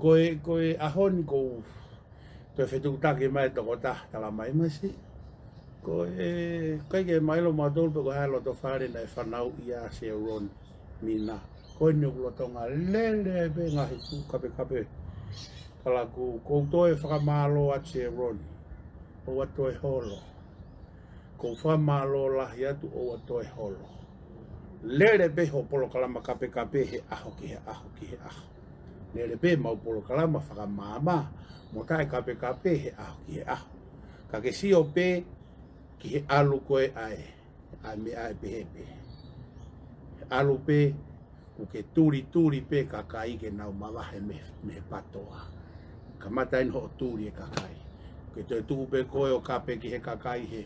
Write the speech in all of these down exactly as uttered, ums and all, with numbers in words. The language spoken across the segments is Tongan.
Ko e, ko e ʻaho ni ʻoku toe fetuʻutaki mai tokotaha, tala mai masi. Ko e, ʻikai ke maʻilo mautolu pe ko e hā e loto fale naʻe fanauʻi ʻa Sieroni Mina. Ko eni ʻoku lolotonga lele pē ngaahi fuʻu kapekape. Kalaku, ʻoku ou toe fakamālō atu Sieroni. ʻOua toe holo. ʻOku ou fakamālō lahi atu, ʻoua toe holo. Lele pē hoʻo polokalama kapekape he ʻaho ki he ʻaho ki he ʻaho. Lele pē ʻemau polokalama fakamaama mo taʻekapekape he ʻaho ki he ʻaho. Ka ke sio pē ki he ʻalu ko ē ʻa e, ʻa e meʻa ʻe pehē pē. ʻAlu pē, ʻoku ke tulituli pē kakai ke nau mavahe mei, mei he PTOA. Kamata eni hoʻo tuli e kakai. ʻOku ke toe tuʻu pē koe ʻo kape ki he kakai hē.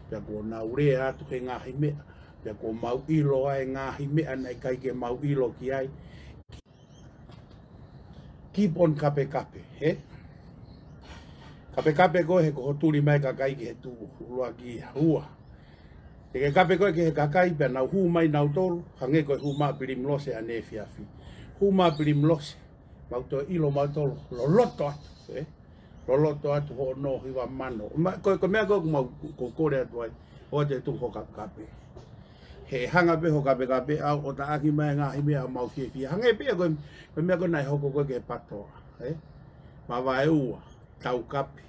Pea kuo nau lea atu he ngaahi meʻa. Pea kuo mau ʻilo ʻa e ngaahi meʻa naʻe ʻikai ke mau ʻilo ki ai. Keep on kapekape, hē? Kapekape koe he ko hoʻo tuli mai kakai ki he tuʻu, ʻuluaki ia, ua. Te ke kape koe ki he kakai pea nau hū mai nautolu, hangē ko e hū mai ʻa Pilimilose ʻaneefiafi. Hū mai ʻa Pilimilose, mau toe ʻilo mautolu, loloto atu, hē? Loloto atu hono hiva mano. Ma, ko, ko e meʻa ko ē ʻoku mau, ʻoku ou kole atu ai, ʻoua te tuku hoʻo kapekape. He hanga pē hoʻo kapekape ʻo, ʻo taʻaki mai ngaahi meʻa ʻoku mau fiefia. Hangē pē ia ko e, ko e meʻa ko ē naʻe hoko ko ē ki he PTOA, hē? Mavaeua, taukape.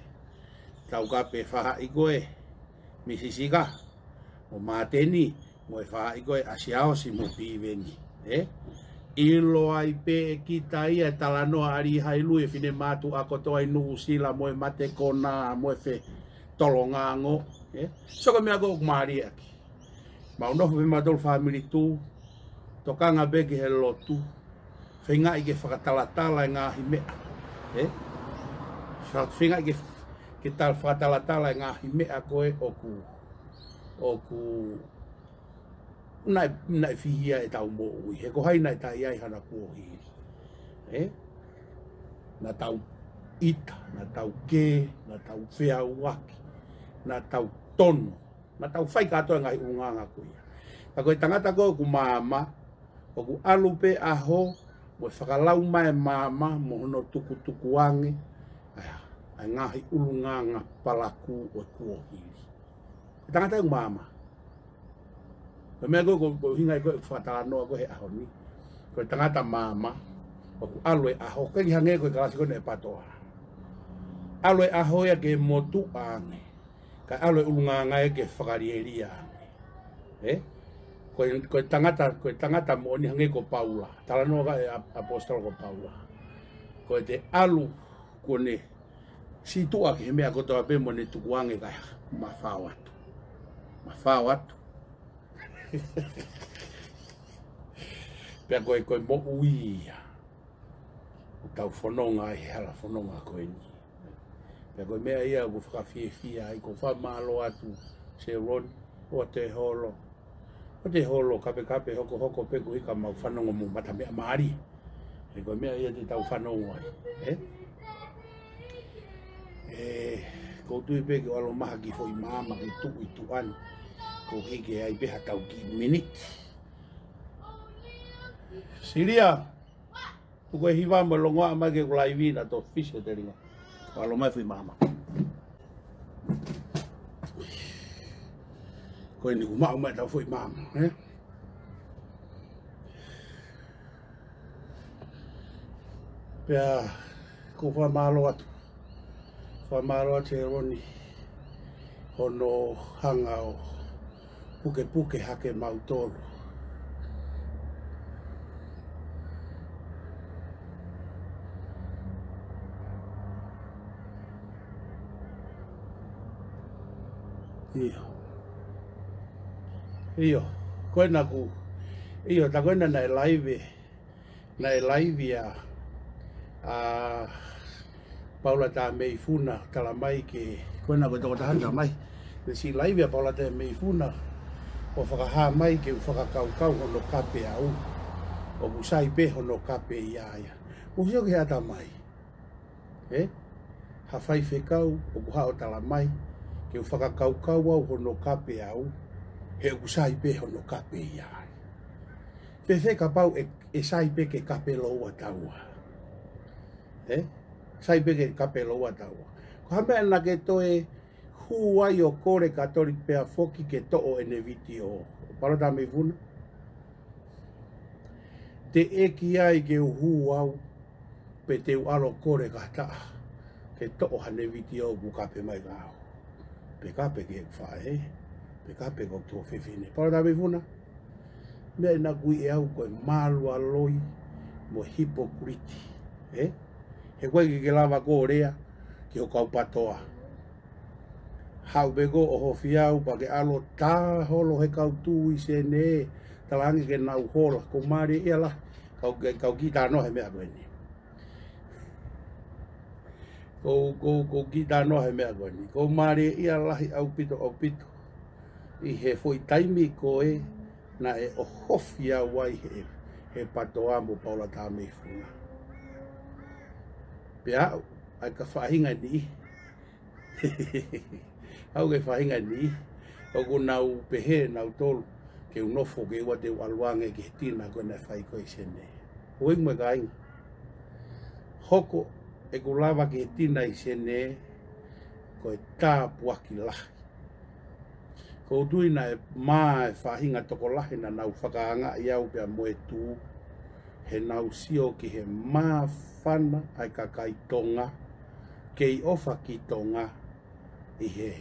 Taukape faʻahi ko ē, Misisika, mo Māteni, mo e faʻahi ko ē ʻa Siaosi mo Piveni, hē? ʻIlo ai pē ʻe kita ia e talanoa ʻa Lihailui e finemātuʻa kotoa ʻi Nuʻusila mo e mate konā mo e fetolongango, hē? So ko e meʻa ko ē ʻoku mālie ʻaki. Mau nofo pē mautolu fāmili tuʻu, tokanga pē ki he lotu, feingaʻi ke fakatalatala e ngaahi meʻa, hē? Fa-, feingaʻi ke, ke tal-, fakatalatala e ngaahi meʻa ko ē ʻoku, ʻoku, naʻe, naʻe fihia ʻetau moʻui, he ko hai naʻe taʻe ʻi ai hana kuohili, hē? Naʻa tau ʻita, naʻa tau kē, naʻa tau feʻauaki, naʻa tau tono, naʻa tau fai kātoa e ngaahi ʻulungaanga ko ia. Ka ko e tangata ko ē ʻoku maama, ʻoku ʻalu pē ʻaho, mo e fakalau mai e maama, mo hono tukutukuange ʻa e, ʻa e ngaahi ʻulungaanga palakū ʻo e kuohili. Ko e tangata ʻoku maama. Ko e meʻa ko ē, ko, ko e ʻuhinga ia ko ē ʻeku fakatalanoa ko ē he ʻaho ni. Ko e tangata maama, ʻoku ʻalu e ʻaho, ʻikai ke hangē ko e kalasi ko eni ʻa e PTOA. ʻAlu e ʻaho ia ke motuʻa ange. Kae ʻalu e ʻulungaanga ia ke fakalielia ange. Hē? Ko e, ko e tangata, ko e tangata moʻoni hangē ko Paula. Talanoa ko ē ʻa e ʻa-, ʻaposetolo ko Paula. Ko ʻete ʻalu kuo ne sītuʻa ki he meʻa kotoa pē mo ne tukuange kae mafao atu. Mafao atu. Pea ko e, ko e moʻui ia ʻoku tau fononga ai he hala fononga ko eni. Pea ko e meʻa ia ʻoku fakafiefia ai, ʻoku ou fakamālō atu Sieroni, ʻoua te holo. ʻOua te holo, kapekape hokohoko pē koeʻuhi ka mau fanongo mo mata meʻa mālie. He ko e meʻa ia te tau fanongo ai, hē? ʻE, ʻoku ou tui pē ke u ʻalu ʻo maha ki he foʻi maama ke tuʻu ʻi tuʻa ni. Koeʻuhi ke ʻi ai pē haʻatau kiʻi miniti. Silia, tuku e hiva mo e longoaʻa mai ke u laivi naʻa tau fisi ʻo telinga. Ua lo mai fui mama. Ko eni kuo maʻu mai ʻetau foʻi mama, ē? Pea, ʻoku ou fakamālō atu. Fakamālō atu Sieroni hono hanga ʻo pukepuke hake mautolu. ʻIo. ʻIo. Ko ena ku. ʻIo, tā ko ena naʻe laivi. Naʻe laivi ʻa, ʻa Paula Tameifuna, tala mai ke, ko ena ko e tokotaha tala mai. Naʻe siʻi laivi ʻa Paula Tameifuna, ʻo fakahā mai ke u fakakaukau hono kape au. ʻOku sai pē hono kape ia ia. Mou sio ki he ʻatamai. Ē? Ha faifekau, ʻoku haʻu ʻo tala mai, ke u fakakaukau au hono kape au, he ʻoku sai pē hono kape ia. Fēfē kapau ʻe, ʻe sai pē ke kape lōua taua. ē? Sai pē ke kape loua taua. Ko ha meʻa naʻa ke toe hū ai ʻo kole Katoliki pea foki ke toʻo ʻene vitiō. Palota mei funa. Teʻeki ai ke u hū au, pe te u ʻalu ʻo kole ki ha taha ke toʻo haʻane vitiō kuo kape mai kia au. Pe kape ki heʻeku faʻē, pe kape ki hoku tuofefine. Palota mei funa. Meʻa naʻa ku ʻi ai au ko e mālualoi mo e hipokuliti, ē? He ʻoku ʻikai ke ke lava koe ʻo lea ki ho kau PATOA. Haʻu pē koe ʻo ʻohofi au pea ke ʻalu ʻo tā holo he kau tū ʻi Senē, talaange ke nau hola, ʻoku ou mālieʻia lahi, kau, kau kiʻi talanoa he meʻa ko eni. Kou, kou, kou kiʻi talanoa he meʻa ko eni. ʻOku ou mālieʻia lahi ʻaupito, ʻaupito ʻi he foʻi taimi ko ē naʻe ʻohofi au ai he, he PATOA mo Paula Tameifuna. Pea aʻu ai ki he faʻahinga ni, aʻu ki he faʻahinga ni, ʻoku nau pehē nautolu ke u nofo ke ʻoua te u ʻalu ange ki he tina ko ē naʻe fai ko ē ʻi Senē. ʻOi mo e kāinga, hoko ʻeku lava ki he tina ʻi Senē ko e tāpuaki lahi. ʻOku ou tui naʻe mā e faʻahinga tokolahi naʻa nau fakaangaʻi au pea mo e tū, he nau sio ki he māfana ʻa e kakai Tonga, kei ʻofa ki Tonga, ʻi he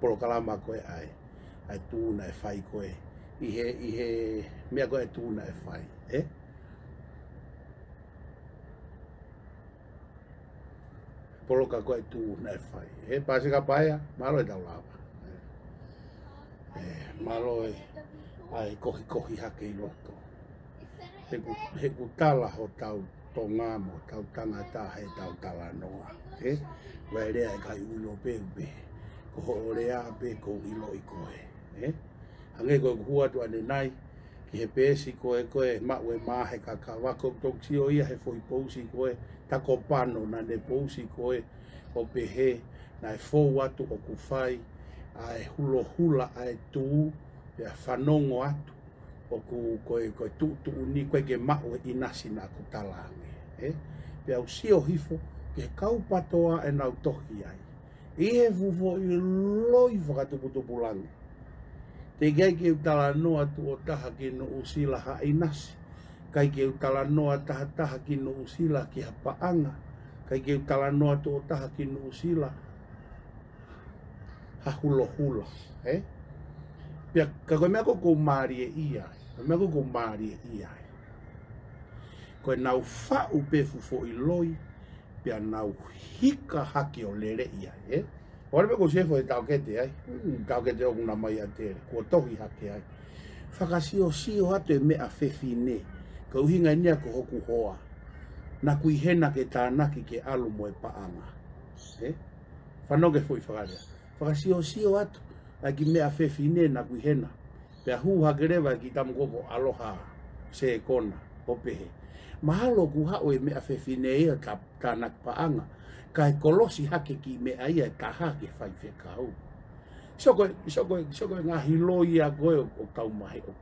polokalama ko ē ʻa e, ʻa e tū naʻe fai ko ē, ʻi he, ʻi he meʻa ko ē tū naʻe fai, ē? Poloka ko ē tū naʻe fai, ē? Paseka Paea, mālō e tau lava. Ē, mālō e, ʻa e kohikohi hake ʻi loto. He ʻoku, he ʻoku tala hotau Tonga mo hotau tangata heʻetau talanoa, ē? Vai lea e kai ulo pē upe. Ko hoʻo lea pē ʻoku ou ʻiloʻi koe, ē? Hangē ko ʻeku hū atu ʻanenai ki he peesi ko ē, ko e maʻu e mā he kakava, ʻoku ou toki sio ia he foʻi pousi ko ē, Takopano naʻa ne pousi ko ē ʻo pehē naʻe fou atu ʻoku fai ʻa e hulohula ʻa e tū, pea fanongo atu ʻoku ko e, ko e tuʻutuʻuni ko ē ke maʻu e ʻinasi naʻa ku talaange, ē? Pea u sio hifo ki he kau PATOA ʻenau tohi ai ʻi he fuʻu foʻi loi fakatuputupulangi. Teʻeki ai ke u talanoa tuʻo taha ki Nuʻusila ha ʻinasi. ʻIkai ke u talanoa tahataha ki Nuʻusila ki ha paʻanga. ʻIkai ke u talanoa tuʻo taha ki Nuʻusila ha hulohula, ē? Pea ka ko e meʻa ko ē ʻoku ou mālieʻia ai, ko e meʻa ko ē ʻoku ou mālieʻia ai, ko ʻenau faʻu pē fuʻu foʻi loi, pea nau hika hake ʻo leleʻi ai, ē? ʻOku ou pehē ko e sefo e taʻokete ai, hmm, taʻokete ʻoku na mai ʻa Tele, kuo tohi hake ai. Fakasiosio atu e meʻa fefine, ko e ʻuhinga eni ia ko hoku hoa. Naʻa ku ʻi hena ke tānaki ke ʻalu mo e paʻanga, ē? Fanongo ki he foʻi fakalea. Fakasiosio atu ʻa e kiʻi meʻa fefine naʻa ku ʻi hena. Pea hū hake leva e kiʻi tama ko ē ko Aloha Sekona ʻo pehē, mahalo ʻoku haʻu e meʻa fefine ia ta-, tānaki paʻanga, kae kolosi hake kiʻi meʻa ia ʻe taha ke faifekau. Sio ko e, sio ko e, sio ko e ngaahi loi ia ko ē ʻo, ʻo tau mahe ʻo.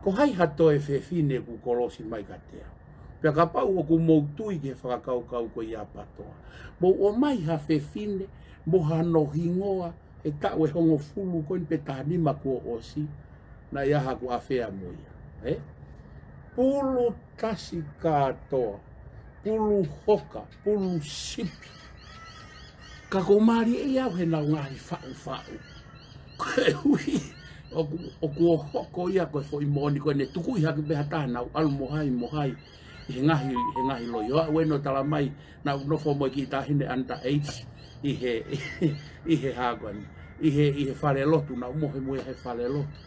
Ko hai ha toe fefine ʻoku kolosi mai kiate au? Pea kapau ʻoku mou tui ki he fakakaukau ko ia ʻa PATOA, mou ʻomai ha fefine mo hano hingoa he taʻu ʻe hongofulu ko eni pe taha nima kuo ʻosi, naʻe ʻi ai haku afea mo ia, ē? Pulu tasi kātoa, pulu hoka, pulu sipi. Ka ʻoku ou mālieʻia au heʻenau ngaahi faʻufaʻu. Koeʻuhi ʻoku, ʻoku hoko ia ko e foʻi moʻoni ko ē naʻe tukuʻi hake pē ha taha naʻa ku ʻalu mo hai, mo hai ʻi he ngaahi, he ngaahi loi. ʻO aʻu eni ʻo tala mai naʻa ku nofo mo e kiʻi taʻahine under age ʻi he, ʻi he hā ko eni, ʻi he, ʻi he falelotu, naʻa ku mohe mo ia he falelotu.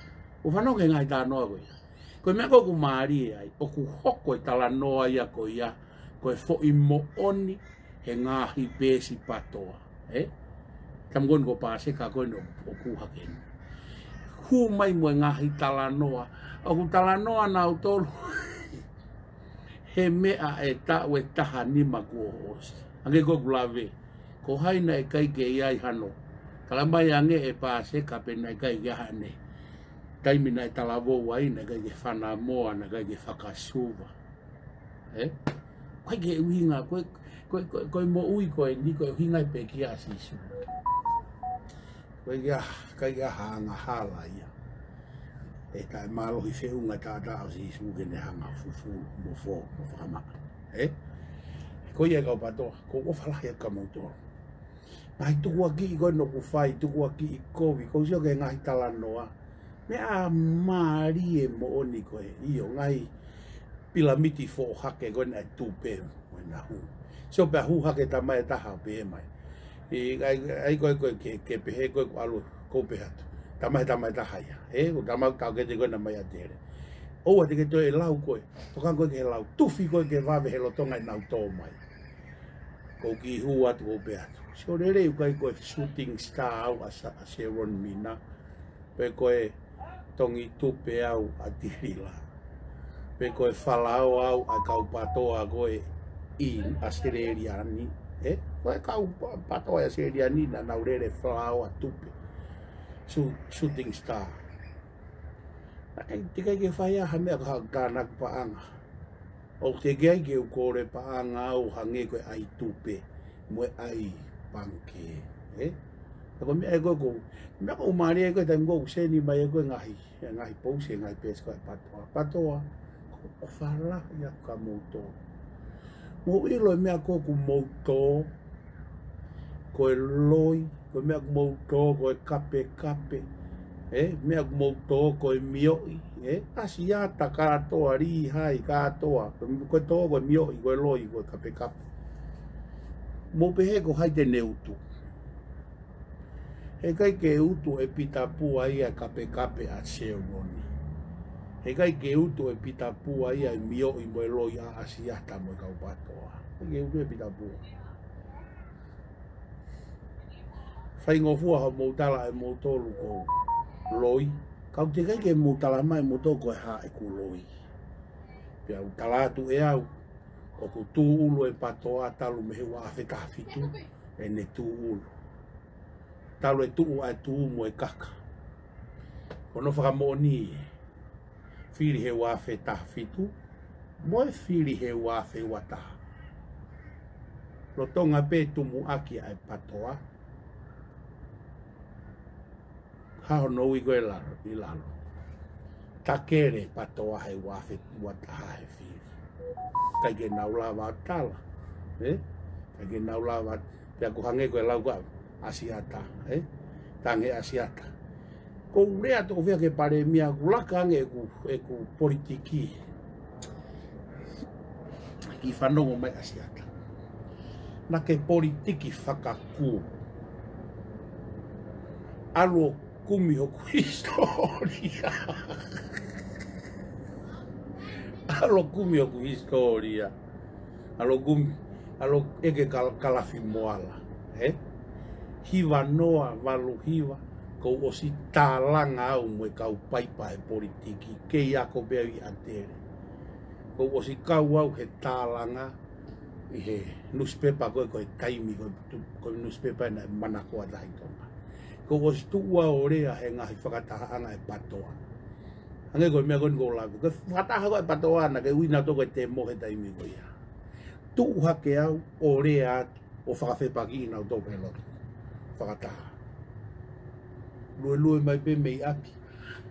ʻOku ou fanongo ki he ngaahi talanoa ko ia. Ko e meʻa ko ē ʻoku mālie ai, ʻoku hoko e talanoa ia ko ia ko e foʻi moʻoni he ngaahi peesi PATOA, ē? Tama ko eni ko Paseka ko eni ʻo, ʻoku hake eni. Hū mai mo e ngaahi talanoa, ʻoku talanoa nautolu he meʻa ʻe taʻu ʻe taha nima kuo ʻosi. Hangē ko ʻeku lave, ko hai naʻe ʻikai ke ʻi ai hano. Tala mai ange ʻe Paseka pe naʻe ʻikai ke ʻi ai haʻane taimi naʻe talavou ai, naʻe ʻikai ke fanamoa, naʻe ʻikai ke fakasuva. Ē? ʻIkai ke ʻuhinga, ko e, ko e, ko e, ko e moʻui ko eni, ko e ʻuhinga e pekia ʻa Sīsū. Ko e kia, kai kia ha angahala ia. ʻE taʻemālohi feʻunga taʻataʻa ʻo Sīsū ke ne hanga fufulu, mo fō, mo fakamaʻa. Ē? Ko ia kau PATOA, ʻoku ou ʻofa lahi atu kia moutolu. Ngaahi tukuakiʻi ko ē ʻoku fai, tukuakiʻi kovi, ʻoku ou sio ki he ngaahi talanoa. Meʻa mālie moʻoni ko ē, ʻio, ngaahi pilamiti foʻohake ko ē naʻe tupe, mo e nahu. Sio pea hū hake tamai ʻe taha pē mai. ʻI ai, ai ko ē, ko ē, ke, ke pehē ko ē ʻoku ʻalu, ʻoku ou pehē atu. Tamai, tamai ʻe taha ia. Ē, ko e tamai taukete ko ē naʻe mai ʻa Tele. ʻOua te ke toe lau ko ē. Tokanga ko ē ke lau. Tufi ko ē ke vave he lolotonga ʻenau tō mai. ʻOku ou kiʻi hū atu, ʻoku ou pehē atu. Sio lelei ʻoku ʻikai ko e shooting star au ʻa Sa-, ʻa Sharon Mina. Pe ko e tongi tupe au ʻa Tilila. Pe ko e falaoa au ʻa e kau PATOA ko ē ʻi ʻAositelēlia ni. Ē? Ko e kau pa-, PATOA ʻi ʻAositelēlia ni naʻa nau lele falaoa tupe. Shu-, shooting star. Naʻe ʻikai ke fai ha meʻa ka ha tānaki paʻanga. ʻOku teʻeki ai ke u kole paʻanga au hangē ko e ʻai tupe mo e ʻai pangikē, ē? Ka ko e meʻa ē ko ē ʻoku, meʻa ʻoku mālie ko ē taimi ʻoku seni mai ē ko ē ngaahi, ngaahi pousi, ngaahi peesi ko ē PATOA. PATOA, ʻoku ou ʻofa lahi atu kia moutolu. Mou ʻilo e meʻa ko ē ʻoku mou tō, ko e loi, ko e meʻa ʻoku mou tō, ko e kapekape, ē, meʻa ʻoku mou tō, ko e mioʻi, ē, ʻAsiata kātoa, Lihai kātoa, ko e tō, ko e mioʻi, ko e loi, ko e kapekape. Mou pehē ko hai te ne utu. Heʻikai ke utu ʻe Pita Pua ia e kapekape ʻa Seloni. Heʻikai ke utu ʻe Pita Pua ia e mioʻi mo e loi ʻa ʻAsiata mo e kau PATOA. Heʻikai ke utu ʻe Pita Pua. Faingofua hoʻomou tala ʻe moutolu ʻoku ou loi. Ka ʻoku teʻeki ai ke mou tala mai moutolu ko e hā ʻeku loi. Pea u tala atu ʻe au, ʻoku tūʻulu e PATOA talu mei he ua afe taha fitu, ʻene tūʻulu. Talu e tuʻu ʻa e tuʻu mo e kaka. Ko hono fakamoʻoni, fili he ua afe taha fitu, mo e fili he ua afe ua taha. Lolotonga pē tumuʻaki ʻa e PATOA. Hā hono ui ko ē ʻi lalo, ʻi lalo. Takele PATOA he ua afe ua taha he fili. ʻIkai ke nau lava tala, ē? ʻIkai ke nau lava, pea ʻoku hangē ko e lau ko ē ʻAsiata, ē? Tange ʻAsiata. ʻOku ou lea toʻo fea ki he Palēmia, ʻoku laka ange ʻeku, ʻeku politiki. Kiʻi fanongo mai ʻAsiata. Naʻa ke politiki fakakū. ʻAlu ʻo kumi hoku hisitōlia. ʻAlu ʻo kumi hoku hisitōlia. ʻAlu ʻo kumi, ʻalu ʻo ʻeke kal-, Kalafi Moala. Ē? Hiva noa valu hiva, kuo u ʻosi tālanga au mo e kau paipa he politiki, kei ako pē au ʻi ʻAtele. Kuo u ʻosi kau au he tālanga ʻi he nusipepa ko ē, ko e Taimi, ko e tu-, ko e nusipepa naʻe manakoa tahi Tonga. Kuo u ʻosi tuʻu au ʻo lea he ngaahi fakatahaʻanga e PATOA. Hangē ko e meʻa ko eni ʻoku ou lau. Ko e fakataha ko ē e PATOA naʻa ke ui nautolu ko e temo he taimi ko ia. Tuʻu hake au ʻo lea atu ʻo fakafepakiʻi nautolu he lotu. Fakataha. Luelue mai pē mei ʻapi,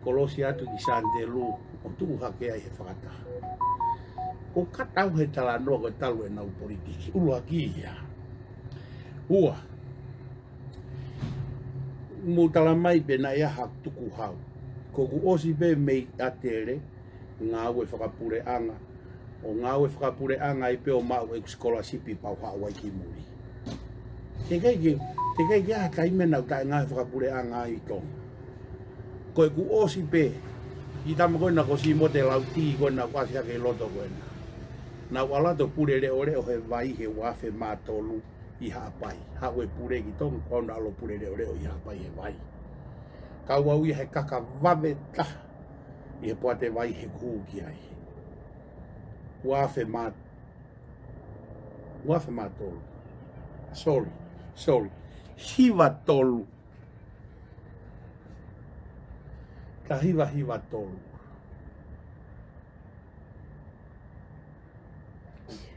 kolosi atu ki Sanitelū, ʻo tuʻu hake ai he fakataha. ʻOku ou kata au he talanoa ko e talu ʻenau politiki. ʻUluaki ia. Ua. Mou tala mai pe naʻe ʻi ai ha tukuhau. Kuo u ʻosi pē mei ʻAtele, ngāue fakapuleʻanga. ʻO ngāue fakapuleʻanga ai pē ʻo maʻu ʻeku sikolasipi pea u haʻu ai ki muli. Teʻeki ke, teʻeki ke ʻi ai ha taimi naʻa ku taʻe ngāue fakapuleʻanga ai ʻi Tonga. Ko ʻeku ʻosi pē, ʻi he taimi ko ē naʻa ko Simote Lauti ko ē naʻa ku ʻasi hake ʻi loto ko ē naʻa. Naʻa ku ʻalu atu ʻo pule leʻoleʻo he vai he ua afe mā tolu ʻi Haʻapai. Haʻu e pule ki Tonga, ko au naʻa ku ʻalu ʻo pule leʻoleʻo ʻi Haʻapai he vai. Kau au ia he kaka vave taha ʻi he poate vai he kuki ai. Ua afe mā, ua afe mā tolu. Sorry, sorry. Hiva tolu. Taha hiva hiva tolu.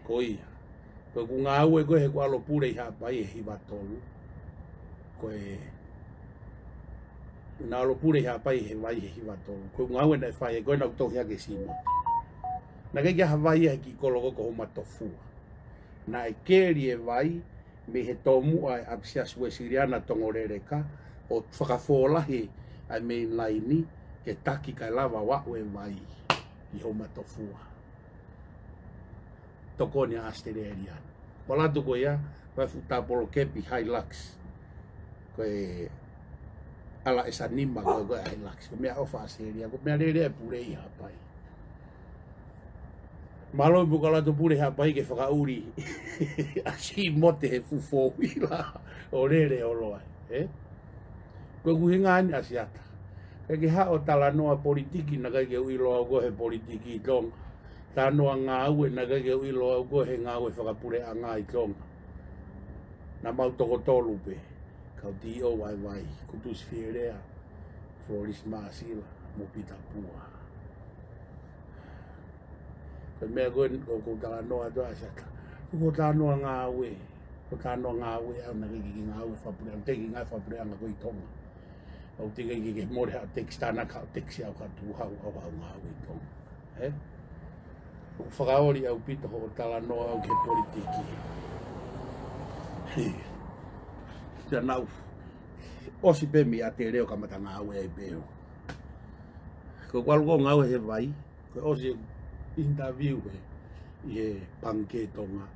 Ko ia. Ko ʻeku ngāue ko ē heʻeku ʻalu ʻo pule ʻi Haʻapai he hiva tolu. Ko e, naʻa ku ʻalu ʻo pule ʻi Haʻapai he vai he hiva tolu. Ko ʻeku ngāue naʻe fai ai ko ē naʻa ku tohi hake Sīmote. Naʻe ʻikai ke ʻi ai ha vai ia he kiʻi kolo ko ē ko Houmatofua. Naʻe keli e vai mei he tomuʻa ʻa e ʻApi Siasi Uēsiliana Tongoleleka ʻo fakafōlahi ʻa e main line ke taki kae lava ʻo aʻu e vai ʻi Houmatofua. Tokoni ʻa ʻAositelēlia. Ko e ʻalu atu ko ia, ko e fuʻu tapolo kepi Hilux. Ko e ʻala ʻe sanima ko ē, ko e Hilux. Ko e meʻaʻofa ʻAositelēlia, ko e meʻalele ʻa e pule ʻi Haʻapai. Mālō pē ʻeku ʻalu atu ʻo pule ʻi Haʻapai ke fakaʻuli ʻa Sīmote he fuʻu four wheeler ʻo lele ʻo loa, ē? Ko ʻeku ʻuhinga eni ʻAsiata. ʻIkai ke haʻu ʻo talanoa politiki, naʻe ʻikai ke u ʻilo au ko ē he politiki ʻi Tonga. Talanoa ngāue, naʻe ʻikai ke u ʻilo au ko ē he ngāue fakapuleʻanga ʻi Tonga. Naʻa mau toko tolu pē, kau T O ʻa e vai, Kutusi Fielea, Florence Māsila, mo Pita Pua. Ko e meʻa ko ē, ko, ko e talanoa atu ʻAsiata. Ko e talanoa ngāue, ko e talanoa ngāue au naʻe ʻikai ke ngāue fakapuleʻanga, teʻeki ngāue fakapuleʻanga ko ē ʻi Tonga. ʻOku teʻeki ke, ke mole haʻo tekisi, tānaki haʻo tekisi au ka tuʻu hau, au, au ngāue ʻi Tonga. Ē? ʻOku fakaoli ʻaupito hoʻo talanoa au ki he politiki. He. Pea naʻa ku ʻosi pē mei ʻAtele ʻo kamata ngāue ai pē au. Ko ʻeku ʻalu ko ē ʻo ngāue he vai, ko e ʻosi e interview he, ʻi he pangikē Tonga.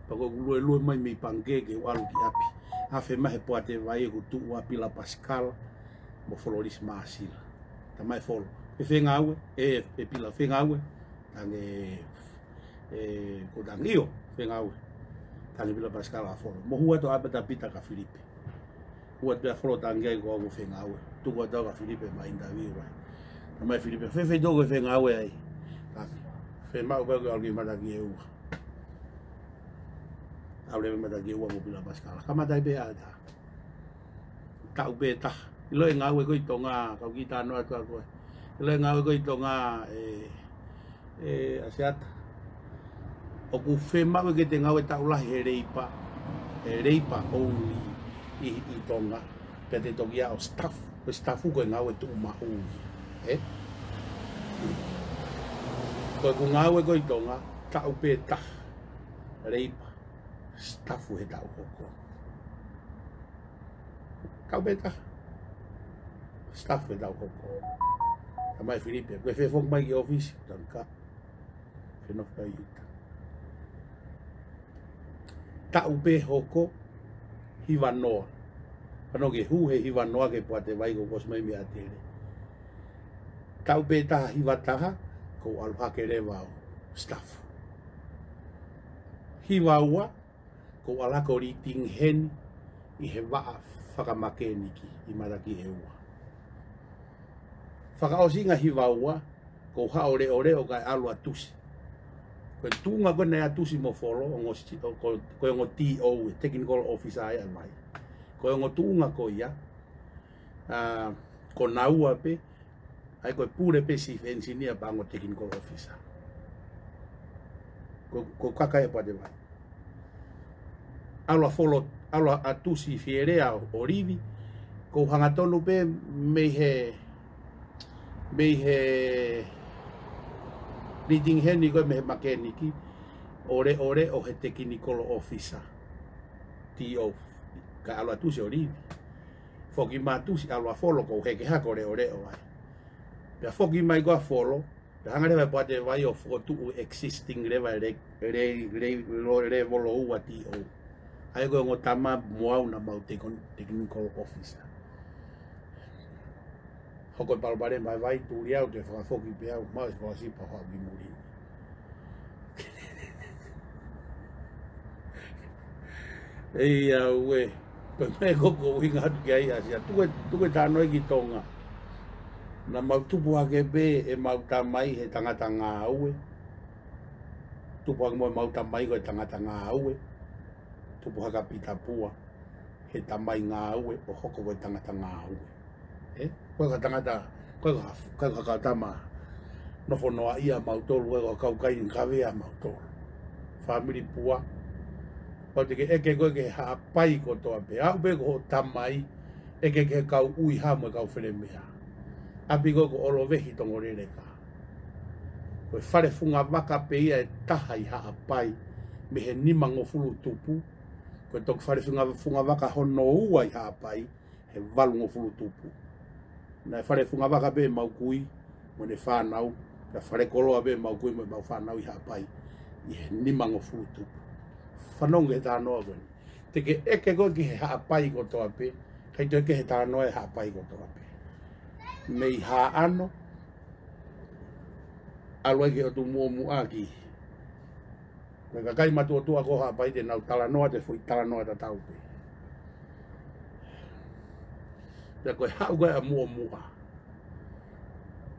Pea ko ʻeku luelue mai mei pangikē ke u ʻalu ki ʻapi. Afe mai he poate vai ʻeku tuʻu ʻa Pila Pasikala mo Florence Māsila. Tamai Folo. ʻE fēfē ngāue, ʻe, ʻe Pila fēfē ngāue. Tangi, ʻe, ko Tangio, fēfē ngāue. Tangi Pila Pasikala ʻa Folo. Mo hū atu ʻa Pita, Pita kia Filipe. Hū atu ʻa Folo, tangi ai ko au, fēfē ngāue. Tuku atu au kia Filipe mo interview ai. Tamai Filipe, fēfē tō ko e fēfē ngāue ai. Tangi. Fiemaʻu pē ke u ʻalu ki Matakiʻeua. ʻAlu leva ki Matakiʻeua mo Pila Pasikala. Kamata ai pē ʻa e taha. Taʻu pē taha. ʻIlo e ngāue ko ē ʻi Tonga, kau kiʻi talanoa atu au ko ē. ʻIlo e ngāue ko ē ʻi Tonga, ē, ē, ʻAsiata. ʻOku fiemaʻu ke te ngāue taʻu lahi he leipa, he leipa only ʻi, ʻi Tonga. Pea te toki ʻi ai hoʻo staff, ko e staff ko e ngāue tuʻumaʻu ia. Ē? Ko ʻeku ngāue ko ē ʻi Tonga, taʻu pē taha. Leipa, staff he taʻu hoko. Taʻu pē taha. Staff he taʻu hoko. Tamai Filipe, ko e fēfē foki mai ki ʻōfisi, tanka. Fēnō fai uta. Taʻu pē hoko, hiva noa. Pea naʻa ku hū he hiva noa ki he poate vai ko ē kuo ʻosi mai mei ʻAtele. Taʻu pē taha hiva taha, ko u ʻalu hake leva ʻo staff. Hiva ua, ko u ʻalu hake ʻo leading hand ʻi he vaʻa fakamākeniki ʻi Matakiʻeua. Fakaʻosinga hiva ua, ko u haʻu ʻo leʻoleʻo kae ʻalu ʻa Tusi. Ko e tuʻunga ko ē naʻe ʻa Tusi mo Folo, ongo si-, ko, ko e ongo T O, technical officer ʻa e vai. Ko e ongo tuʻunga ko ia, ā, ko naua pē, ʻa ia ko e pule pē chief engineer pea ongo technical officer. Ko, ko e kakai ʻa e poate vai. ʻAlu ʻa Folo, ʻalu ʻa Tusi Fielea ʻo, ʻo livi, ko u hangatonu pē mei he, mei he leading hand ko ē mei he mākeniki, ʻo leʻoleʻo he technical officer, T O, kae ʻalu ʻa Tusi ʻo livi. Foki mai ʻa Tusi, ʻalu ʻa Folo, ko u heke hake ʻo leʻoleʻo ai. Pea foki mai ko ē ʻa Folo, pea hanga leva e poate vai ʻo fokotuʻu existing leva e le-, le-, le-, lo-, level ua T O. ʻA ia ko e ongo tama mo au naʻa mau tecon-, technical officer. Hoko e palopalema ʻa e vai, tuli au, toe fakafoki pē au, maʻu e fakaʻosi pea haʻu ki muli. ʻEi, ʻauē. Ko e meʻa ko ē ʻoku ou ʻuhinga atu ki ai ʻAsia. Tuku e, tuku e talanoa ki Tonga. Naʻa mau tupu hake pē ʻemau tamai he tangata ngāue. Tupu hake mo ʻemau tamai ko e tangata ngāue. Tupu hake ʻa Pita Pua he tamai ngāue ʻo hoko ko e tangata ngāue. Ē? Ko e kau tangata, ko e kau, ko e kau tama nofo noaʻia ʻa mautolu, ko e kau kai kavea ʻa mautolu. fāmili Pua. Kapau te ke ʻeke koe ki he Haʻapai kotoa pē, aʻu pē ko hoʻo tamai, ʻeke ki he kau ʻUiha mo e kau Felemea. ʻApi ko ē ko ʻOlovehi, Tongoleleka. Ko e fale fungavaka pē ia ʻe taha ʻi Haʻapai mei he nimangofulu tupu. Ko e toki fale funga-, fungavaka hono ua ʻi Haʻapai he valungofulu tupu. Naʻe fale fungavaka pē ʻemau kui mo ʻene fānau, pea fale koloa pē ʻemau kui mo ʻemau fānau ʻi Haʻapai ʻi he nimangofulu tupu. Fanongo ki he talanoa ko eni. Te ke ʻeke koe ki he Haʻapai kotoa pē, ʻikai toe kehe talanoa e Haʻapai kotoa pē. Mei Haʻano, ʻalu ai ki he ʻotu Muʻomuʻa ki Ko e kakai matuʻotuʻa ko Haʻapai te nau talanoa, te foʻi talanoa tatau pē. Pea ko e haʻu ko ē ʻa Muʻomuʻa,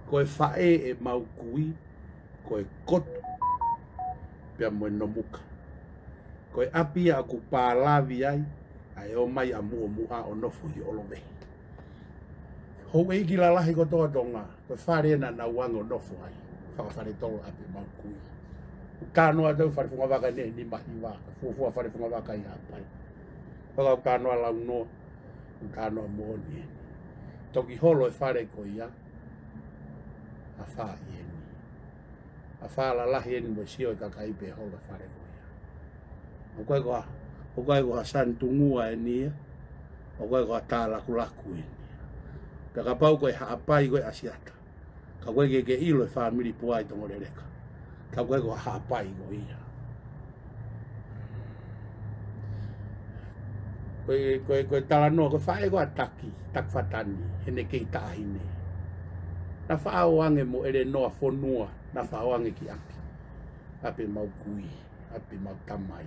ko e faʻē ʻemau kui, ko e Kotu pea mo e Nomuka. Ko e ʻapi ia ʻoku pālavi ai ʻa e ō mai ʻa Muʻomuʻa ʻo nofo ʻi ʻOlovehi. Houʻeiki lalahi kotoa Tonga, ko e fale ena naʻa nau ō ange ʻo nofo ai. Fakafaletolo ʻapi ʻemau kui. ʻOku talanoa atu fale fungavaka ʻe nimahiva, fuofua fale fungavaka ʻi Haʻapai. Pea ʻoku talanoa launoa, ʻoku talanoa moʻoni eni. Toki holo e fale ko ia, afā ʻi heni. Afā lalahi eni mo e sio e kakai pea holo e fale ko ia. ʻOku ʻikai ko ha, ʻoku ʻikai ko ha Sanitungua eni ia, ʻoku ʻikai ko ha Talakulaku eni ia. Pea kapau ko e Haʻapai ko ē ʻa Siata, ka ʻoku ʻikai ke ke ʻilo e fāmili Pua ʻi Tongoleleka, ka ʻoku ʻikai ko ha Haʻapai ko ia. Ko e, ko e, ko e talanoa, ko e faʻē ko ē ʻa Taki, Taki Fatani, heʻene kei taʻahine. Naʻa faʻa ō ange mo ʻElenoa Fonua, naʻa faʻa ō ange ki ʻapi. ʻApi ʻemau kui, ʻapi ʻemau tamai.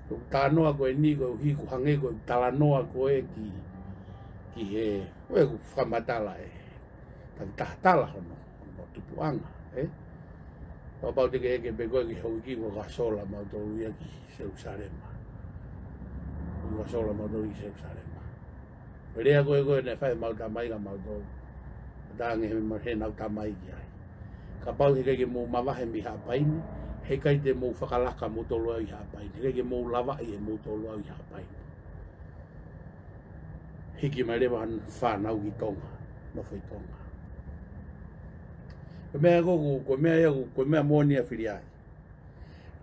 Ko e talanoa ko eni, koeʻuhi ʻoku hangē ko e talanoa ko ē ki, ki he, ko e ʻoku fakamatala ē. Taki taha tala hono, hono tupuʻanga, ē? Kapau te ke ʻeke pē koe ki he houʻeiki, ko e kei sola mautolu ia ki Selusalema. Ko e kei sola mautolu ki Selusalema. Ko e lea ko ē ko ē naʻe fai ʻe heʻemau tamai kia mautolu. Tangi he ma-, heʻenau tamai ki ai. Kapau heʻikai ke mou mavahe mei Haʻapai ni, heʻikai te mou fakalaka moutolu au ʻi Haʻapai ni. Heʻikai ke mou lavaʻi ʻe moutolu au ʻi Haʻapai ni. Hiki mai leva hono fānau ki Tonga, nofo ʻi Tonga. Ko e meʻa ko ē, ko e meʻa ia, ko e meʻa moʻoni ia fili ai.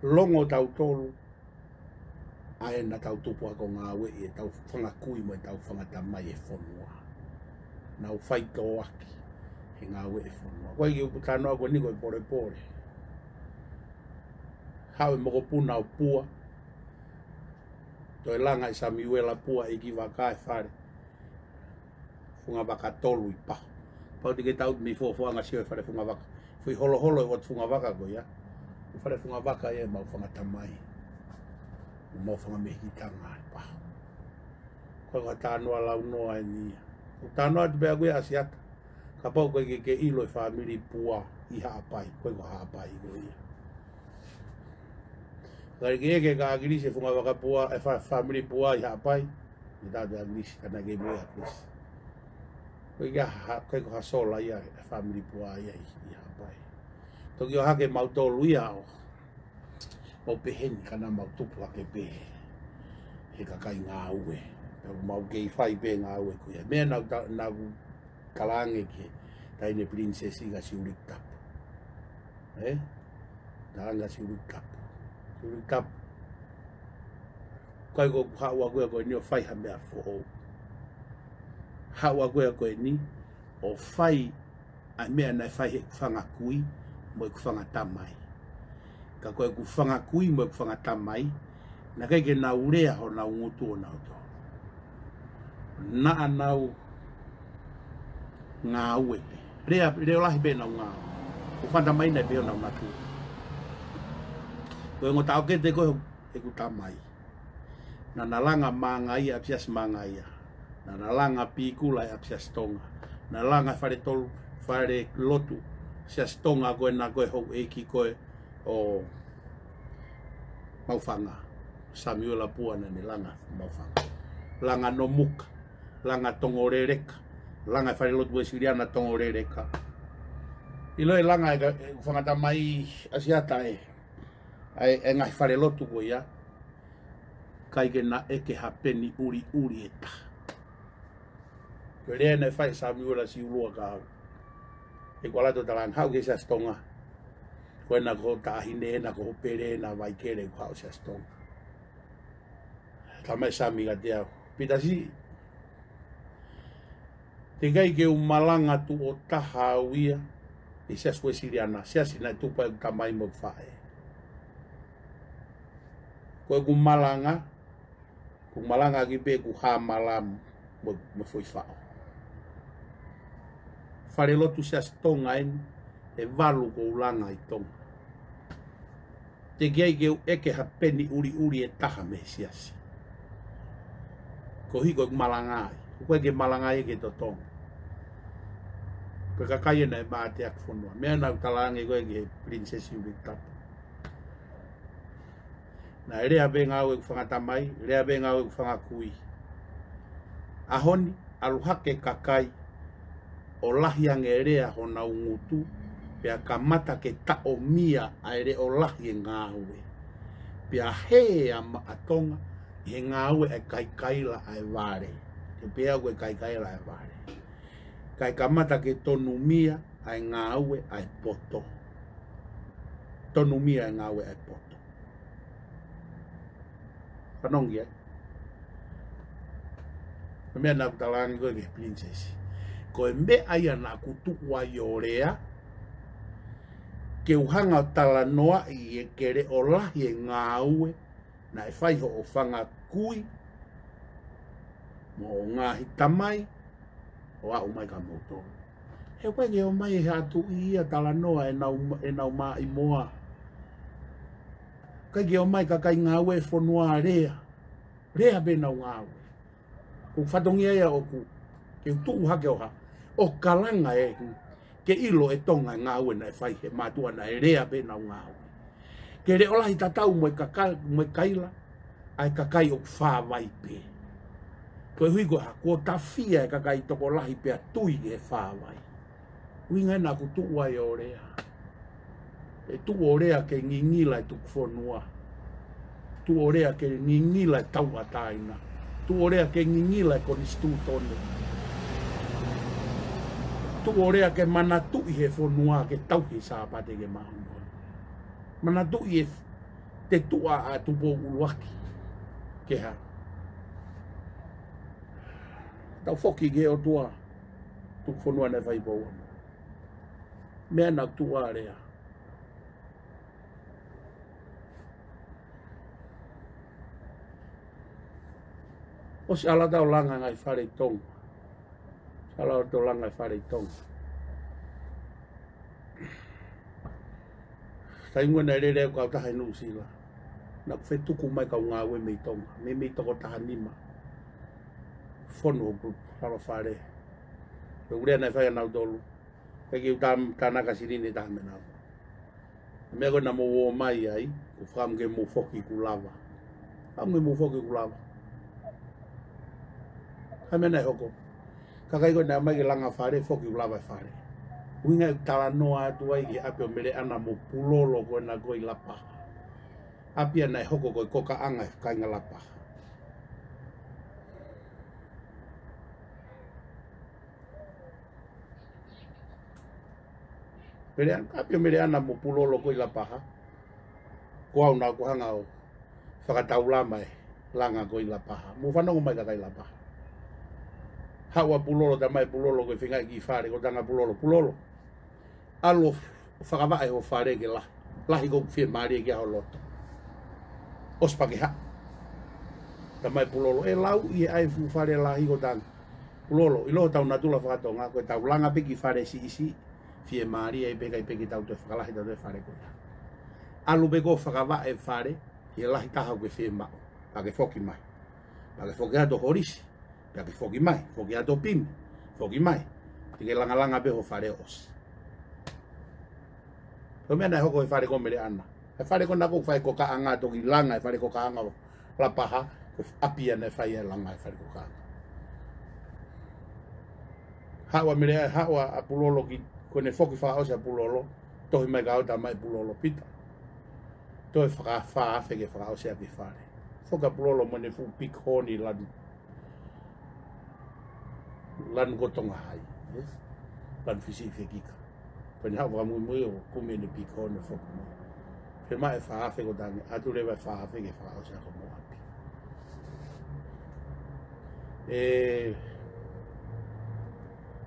Longo tautolu, ʻa ē naʻa tau tupu hake ʻo ngāueʻi ʻetau fanga kui mo ʻetau fanga tamai ʻi he fonua. Nau faitoʻoaki he ngāue ʻi he fonua. Ko e ʻuhinga ʻoku talanoa ko eni ko e polepole. Haʻu e mokopuna ʻo Pua, toe langa ʻe Samiuela Pua ʻeikivaka e fale fungavaka tolu ʻi Pahu. Kapau te ke tau mei Fofoʻanga, sio e fale fungavaka. Foʻi holoholo e ʻotu fungavaka ko ia. Ko e fale fungavaka ia ʻemau fanga tamai, ʻemau fanga mehikitanga ʻi Pahu. Ko e ʻikai ko ha talanoa launoa eni ia. ʻOku talanoa atu pē ʻa e kui ʻa Siata. Kapau ʻoku ʻikai ke ke ʻilo e fāmili Pua ʻi Haʻapai, ʻoku ʻikai ko ha Haʻapai ko ia. Ka ʻi he ʻeke kia ʻAkilisi e fungavaka Pua, e fā-, fāmili Pua ʻi Haʻapai, ʻe tala atu ʻe ʻAkilisi, ka naʻe ʻikai moʻui ʻa ʻAkilisi. ʻOku ʻikai ha, ʻikai ko ha sola ia e fāmili Pua ia ʻi, ʻi Haʻapai. Toki ō hake mautolu ia ʻo, ʻo pehē ni ka naʻa mau tupu hake pē he kakai ngāue. Pea mau kei fai pē ngāue ko ia. Meʻa naʻa ku ta-, naʻa ku talaange ki he taʻahine pilinisesi kia Siuliki Tapu. Ē? Talaange kia Siuliki Tapu. Siuliki Tapu. ʻIkai ko ʻeku haʻu ʻaʻaku ia ko eni ʻo fai ha meʻa foʻou. Haʻu ʻaʻaku ia ko eni ʻo fai ʻa e meʻa naʻe fai ʻe heʻeku fanga kui mo ʻeku fanga tamai. Ka ko ʻeku fanga kui mo ʻeku fanga tamai, naʻe ʻikai ke nau lea honau ngutu ʻo nau tō. Naʻa nau ngāue pē. Lea, leʻo lahi pē ʻenau ngāue. Ko e fanga tamai naʻe pehē honau naʻa tō. Ko e ongo taʻokete ko ē ʻeku tamai. Naʻa na langa Mangaia, ʻapisiasi Mangaia. Naʻa na langa Pikula ʻi ʻapisiasi Tonga. Naʻa na langa e fale tolu, fale lotu Siasi Tonga ko ē naʻe ko e houʻeiki ko ē ʻo Maʻufanga. Samiuela Pua naʻa ne langa Maʻufanga. Langa Nomuka. Langa Tongoleleka. Langa e fale lotu Uēsiliana Tongoleleka. ʻIlo e langa e ka-, e fanga tamai ʻa Siata ē. ʻa e, ʻa e ngaahi falelotu ko ia, ʻikai ke na ʻeke ha peni ʻuliʻuli ʻe taha. Ko e lea naʻe fai ʻe Samiuela Siulua kia au. ʻE kua lato talaange haʻu ki he Siasi Tonga. Ko ena ko ho taʻahine ena, ko ho pele ena, Vaikele, ko haʻu Siasi Tonga. Talamai ʻe Sami kiate au, Pita siʻi, teʻeki ai ke u malanga tuʻo taha au ia ʻi he Siasi Uesiliana, siasi naʻe tupu ai ʻeku tamai mo ʻeku faʻē. Ko ʻeku malanga, ko ʻeku malanga ʻaki pē ʻeku hā mala mo, mo e foʻi faʻo. Falelotu Siasi Tonga eni, ʻe valu ʻoku ou langa ʻi Tonga. Teʻeki ai ke u ʻeke ha peni ʻuliʻuli ʻe taha mei he siasi. Koeʻuhi ko ʻeku malanga ai. ʻOku ʻikai ke malanga ai ki he totongi. Ko e kakai ena ʻe mateaki fonua. Meʻa naʻa ku talaange ko ē ki he Pilinisesi ʻUluakitapu. Naʻe lea pē ngāue ʻeku fanga tamai, lea pē ngāue ʻeku fanga kui. ʻAho ni, ʻalu hake kakai, ʻo lahi ange e lea honau ngutu, pea kamata ke taʻomia ʻa e leʻo lahi e ngāue. Pea hē ʻa Maʻa Tonga ʻi he ngāue ʻa e kaikaila ʻa e vale. Ke pehē au ko e kaikaila ʻa e vale. Kae kamata ke tonumia ʻa e ngāue ʻa e poto. Tonumia ʻa e ngāue ʻa e poto. Fanongo ai. Ko e meʻa naʻa ku talaange ko ē ki he Pilinisesi. Ko e meʻa ia naʻa ku tuʻu ai ʻo lea, ke u hanga ʻo talanoaʻi ʻa e leʻo lahi e ngāue naʻe fai hoʻo fanga kui, mo hoʻo ngaahi tamai, ʻo aʻu mai kia moutolu. He ʻoku ʻikai ke ʻomai ʻe ha tuʻi ia talanoa ʻenau, ʻenau maʻimoa. ʻIkai ke ʻomai kakai ngāue fonua lea. Lea pē ʻenau ngāue. Ko e fatongia ia ʻoku, ke u tuʻu hake ʻo hā, ʻo kalanga ē, ke ʻilo ʻe Tonga e ngāue naʻe fai he mātuʻa naʻe lea pē ʻenau ngāue. Ke leʻo lahi tatau mo e kaka-, mo e kaila, ʻa e kakai ʻoku fāvai pē. Koeʻuhi ko e hā, kuo tafia e kakai tokolahi pea tui ki he fāvai. ʻUhinga naʻa ku tuʻu ai ʻo lea. ʻE tuʻu ʻo lea ke ngingila e tuku fonua. Tuʻu ʻo lea ke ngingila e tauʻatāina. Tuʻu ʻo lea ke ngingila e konisitūtone. Tuʻu ʻo lea ke manatuʻi he fonua ke tauhi Sāpate ke maʻu. Manatuʻi e te tuʻa ʻa Tupou ʻUluaki. Ke hā. Tau foki ki he ʻOtua. Tuku fonua naʻe fai pou. Meʻa naʻa ku tuʻu ai ʻo lea. ʻOsi ʻalu atu ʻo langa ngaahi fale ʻi Tonga. ʻOsi ʻalu atu ʻo langa ngaahi fale ʻi Tonga. Taimi naʻe lele ai e kautaha ʻi Nuʻusila. Naʻa ku fetuku mai kau ngāue mei Tonga. Mei, mei toko taha nima. Fonu ʻo grupu, ʻalu ʻo fale. Ko e lea naʻe fai ʻe nautolu. ʻIkai ke u tam-, tānaki silini ʻe taha meiate au. Meʻa ko ē naʻa mou ō mai ai, ʻoku ou fakaʻamu ke mou foki ʻoku lava. Fakaʻamu ke mou foki ʻoku lava. Ko e meʻa naʻe hoko. Kakai ko ē naʻe ō mai ke langa fale, foki ʻoku lava e fale. ʻUhinga ʻeku talanoa atu ai ki he ʻapi ʻo Meleʻana mo Pulolo ko ena ko ē ʻi Lapaha. ʻApi ia naʻe hoko ko e kokaʻanga ʻa e kāinga Lapaha. Meleʻana, ʻapi ʻo Meleʻana mo Pulolo ko ē ʻi Lapaha. Ko au naʻa ku hanga ʻo fakataulama e langa ko ē ʻi Lapaha. Mou fanongo mai kakai Lapaha. Haʻu ʻa Pulolo, talamai ʻe Pulolo ko e feingaʻi ke fale, ko e talaange ʻe Pulolo, Pulolo, ʻalu ʻo fakavaʻe hoʻo fale ke lahi. Lahi ko ē ʻoku fiemālie ki ai ho loto. ʻOsi pea ke haʻu. Talamai ʻe Pulolo, ʻe lauʻi e ʻai e fuʻu fale lahi ko e talaange ʻe Pulolo, ʻiloʻi hotau natula faka-Tonga, ko ʻetau langa pē ki he fale siʻisiʻi, fiemālie ai pē, ʻikai pē ke tau toe fakalahi ʻetau toe fale ko ia. ʻAlu pē koe ʻo fakavaʻe e fale, ʻi he lahi taha ʻoku ke fiemaʻu, pea ke foki mai. Pea ke foki atu ʻo holisi, pea ke foki mai, foki atu ʻo pimi, foki mai. Te ke langalanga pē hoʻo fale ʻosi. Ko e meʻa naʻe hoko he fale ko ē ʻo Meleʻana. E fale ko ena ʻoku fai e kokaʻanga, toki langa e fale kokaʻanga ʻo Lapaha, ko e ʻapi ia naʻe fai ai e langa e fale kokaʻanga. Haʻu ʻa Meleʻana, haʻu ʻa Pulolo ki, ko ʻene foki fakaʻosi ʻa Pulolo, tohi mai kia au, talamai ʻe Pulolo, Pita, Toe faka-, fā afe ke fakaʻosi ʻaki e fale. Foki ʻa Pulolo mo ʻene fuʻu pikihooni lanu, lanu ko Tonga Hai, ē? Lanu fisi fekika. Ko ʻene haʻu fakamuimui ʻo kumi ʻene pikihooni ʻo foki mai. Fiemaʻu e fā afe ko ē, tangi atu leva e fā afe ke fakaʻosi ʻaki mo ʻapi. ʻE,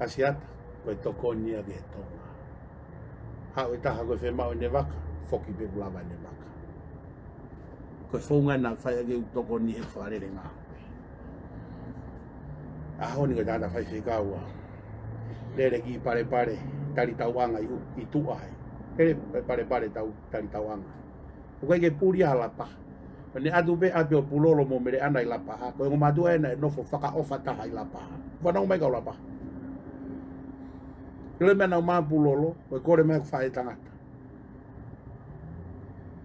ʻAsiata, ko e tokoni ia ki he Tonga. Haʻu e taha ko e fiemaʻu ʻene vaka, foki pē ʻoku lava ʻene vaka. Ko e founga naʻe fai ʻaki ʻeku tokoni he fakalelenga. ʻAho ni ko e tangata faifekau ʻa. Lele ki Palepale, Talitauʻanga ʻi ʻū, ʻi tuʻa ai. Lele Palepale tau, Talitauʻanga. ʻOku ʻikai ke puli ʻa Lapaha. ʻO ne ʻatu pē ʻapi ʻo Pulolo mo Meleʻana ʻi Lapaha. Ko e ongo mātuʻa ē naʻe nofo fakaʻofa taha ʻi Lapaha. Fanongo mai kau Lapaha. Ko e meʻa naʻe ʻomai ʻa Pulolo, ko e kole mai ʻeku faʻētangata.